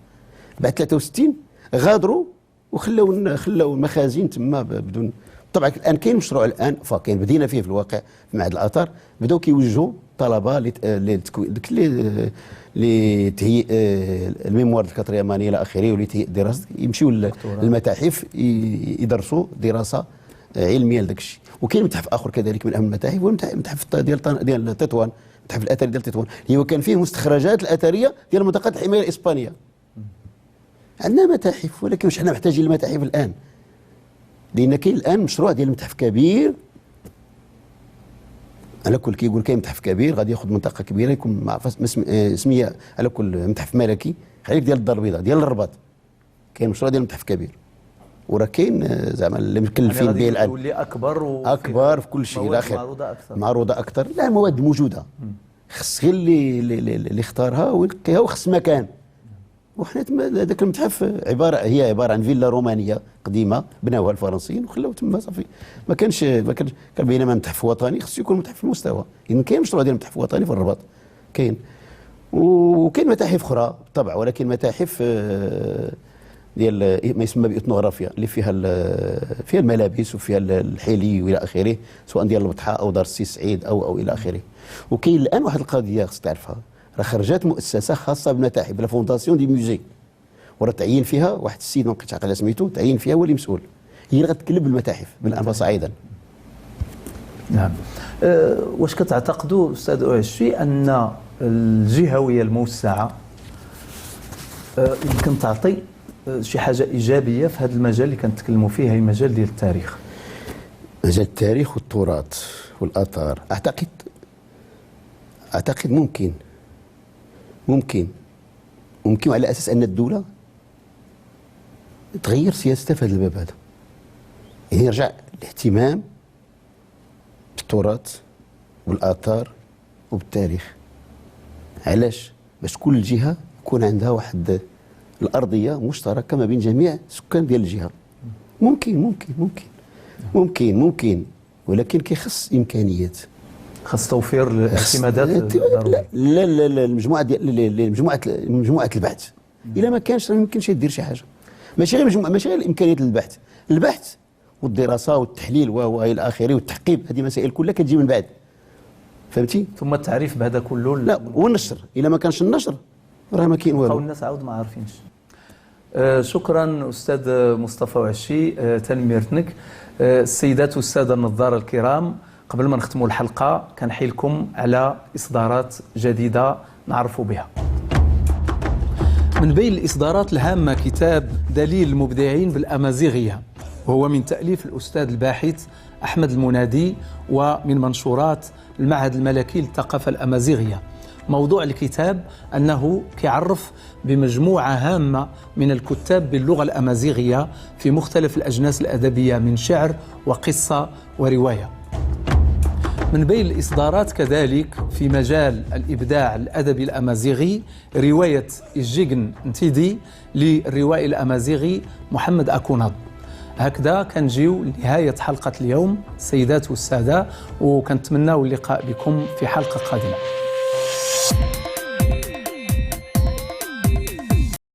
Speaker 5: بعد 63 غادروا وخلاو المخازن تما بدون. طبعا الان كاين مشروع الان، فكاين بدينا فيه في الواقع في معهد الاثار، بداو كيوجهوا طلبه لتهيئ ال mémoire ال quatrième année الى اخره، ولتهيئ دراسة، يمشيو للمتاحف يدرسوا دراسة علمية لذاك الشيء. وكاين متحف اخر كذلك من اهم المتاحف، هو المتحف ديال تطوان، المتحف الاثري ديال تطوان، اللي هو كان فيه مستخرجات الاثرية ديال منطقة الحماية الاسبانية. عندنا متاحف، ولكن واش حنا محتاجين المتاحف الان؟ لان كاين الان مشروع ديال متحف كبير، على كل كيقول كاين متحف كبير غادي ياخذ منطقة كبيرة، يكون مع سميه على كل متحف ملكي خليك ديال الدار البيضاء ديال الرباط، كاين مشروع ديال متحف كبير، وراه كاين زعما اللي مكلفين به الان
Speaker 1: يولي اكبر
Speaker 5: اكبر في كل شيء الى اخره،
Speaker 1: معروضة اكثر،
Speaker 5: معروضة اكثر. لا مواد موجودة، خص غير اللي اختارها ويلقيها، وخص مكان. وحنا تما هذاك المتحف هي عبارة عن فيلا رومانية قديمة بناوها الفرنسيين وخلاو تما صافي، ما كانش كان بينما متحف وطني خصو يكون متحف في المستوى. اذا كاين مشروع ديال متحف وطني في الرباط كاين، وكاين متاحف اخرى بالطبع، ولكن متاحف ديال ما يسمى باثنوغرافيا اللي فيها الملابس وفيها الحلي والى اخره، سواء ديال البطحاء او دار السي سعيد او الى اخره. وكاين الان واحد القضية خصك تعرفها، راه خرجت مؤسسة خاصة بالمتاحف، la fondation des musées، وراه تعيين فيها واحد السيد ما بقيتش عاقل على سميتو، تعيين فيها هو اللي مسؤول، هي اللي غتكلب المتاحف من الان فصاعدا.
Speaker 1: نعم. واش كتعتقدوا استاذ أوعشي ان الجهوية الموسعه يمكن تعطي شي حاجة ايجابية في هذا المجال اللي كنتكلموا فيه، هي المجال ديال التاريخ؟
Speaker 5: مجال التاريخ والتراث والاثار، اعتقد ممكن ممكن ممكن على اساس ان الدولة تغير سياستها في هذا الباب هذا، يعني يرجع الاهتمام بالتراث والاثار وبالتاريخ. علاش؟ باش كل جهة يكون عندها واحد الارضية مشتركة ما بين جميع السكان ديال الجهة. ممكن ممكن ممكن. ممكن ممكن، ولكن كيخص امكانيات،
Speaker 1: خاص توفير الاعتمادات.
Speaker 5: لا لا لا، لا المجموعة ديال مجموعة البحث الا ما كانش راه ما يمكنش يدير شي حاجه. ماشي غير مجموعه، ماشي غير الامكانيات البحث، البحث والدراسة والتحليل والى اخره والتحقيب، هذه مسائل كلها كتجي من بعد، فهمتي؟
Speaker 1: ثم التعريف بهذا كله.
Speaker 5: لا، والنشر، الا ما كانش النشر راه ما كاين والو،
Speaker 1: الناس عاود ما عارفينش. شكرا استاذ مصطفى وعشي، تنميرتنك. السيدات والسادة النظارة الكرام، قبل ما نختموا الحلقة كنحيلكم على اصدارات جديدة نعرفوا بها. من بين الاصدارات الهامة كتاب دليل المبدعين بالامازيغيه، وهو من تاليف الاستاذ الباحث احمد المنادي ومن منشورات المعهد الملكي للثقافة الامازيغية. موضوع الكتاب أنه كيعرف بمجموعة هامة من الكتاب باللغة الأمازيغية في مختلف الأجناس الأدبية من شعر وقصة ورواية. من بين الإصدارات كذلك في مجال الإبداع الأدبي الأمازيغي رواية الجيجن نتيدي للروائي الأمازيغي محمد أكوناد. هكذا كنجيو لنهاية حلقة اليوم السيدات والسادة، وكنتمناو اللقاء بكم في حلقة قادمة.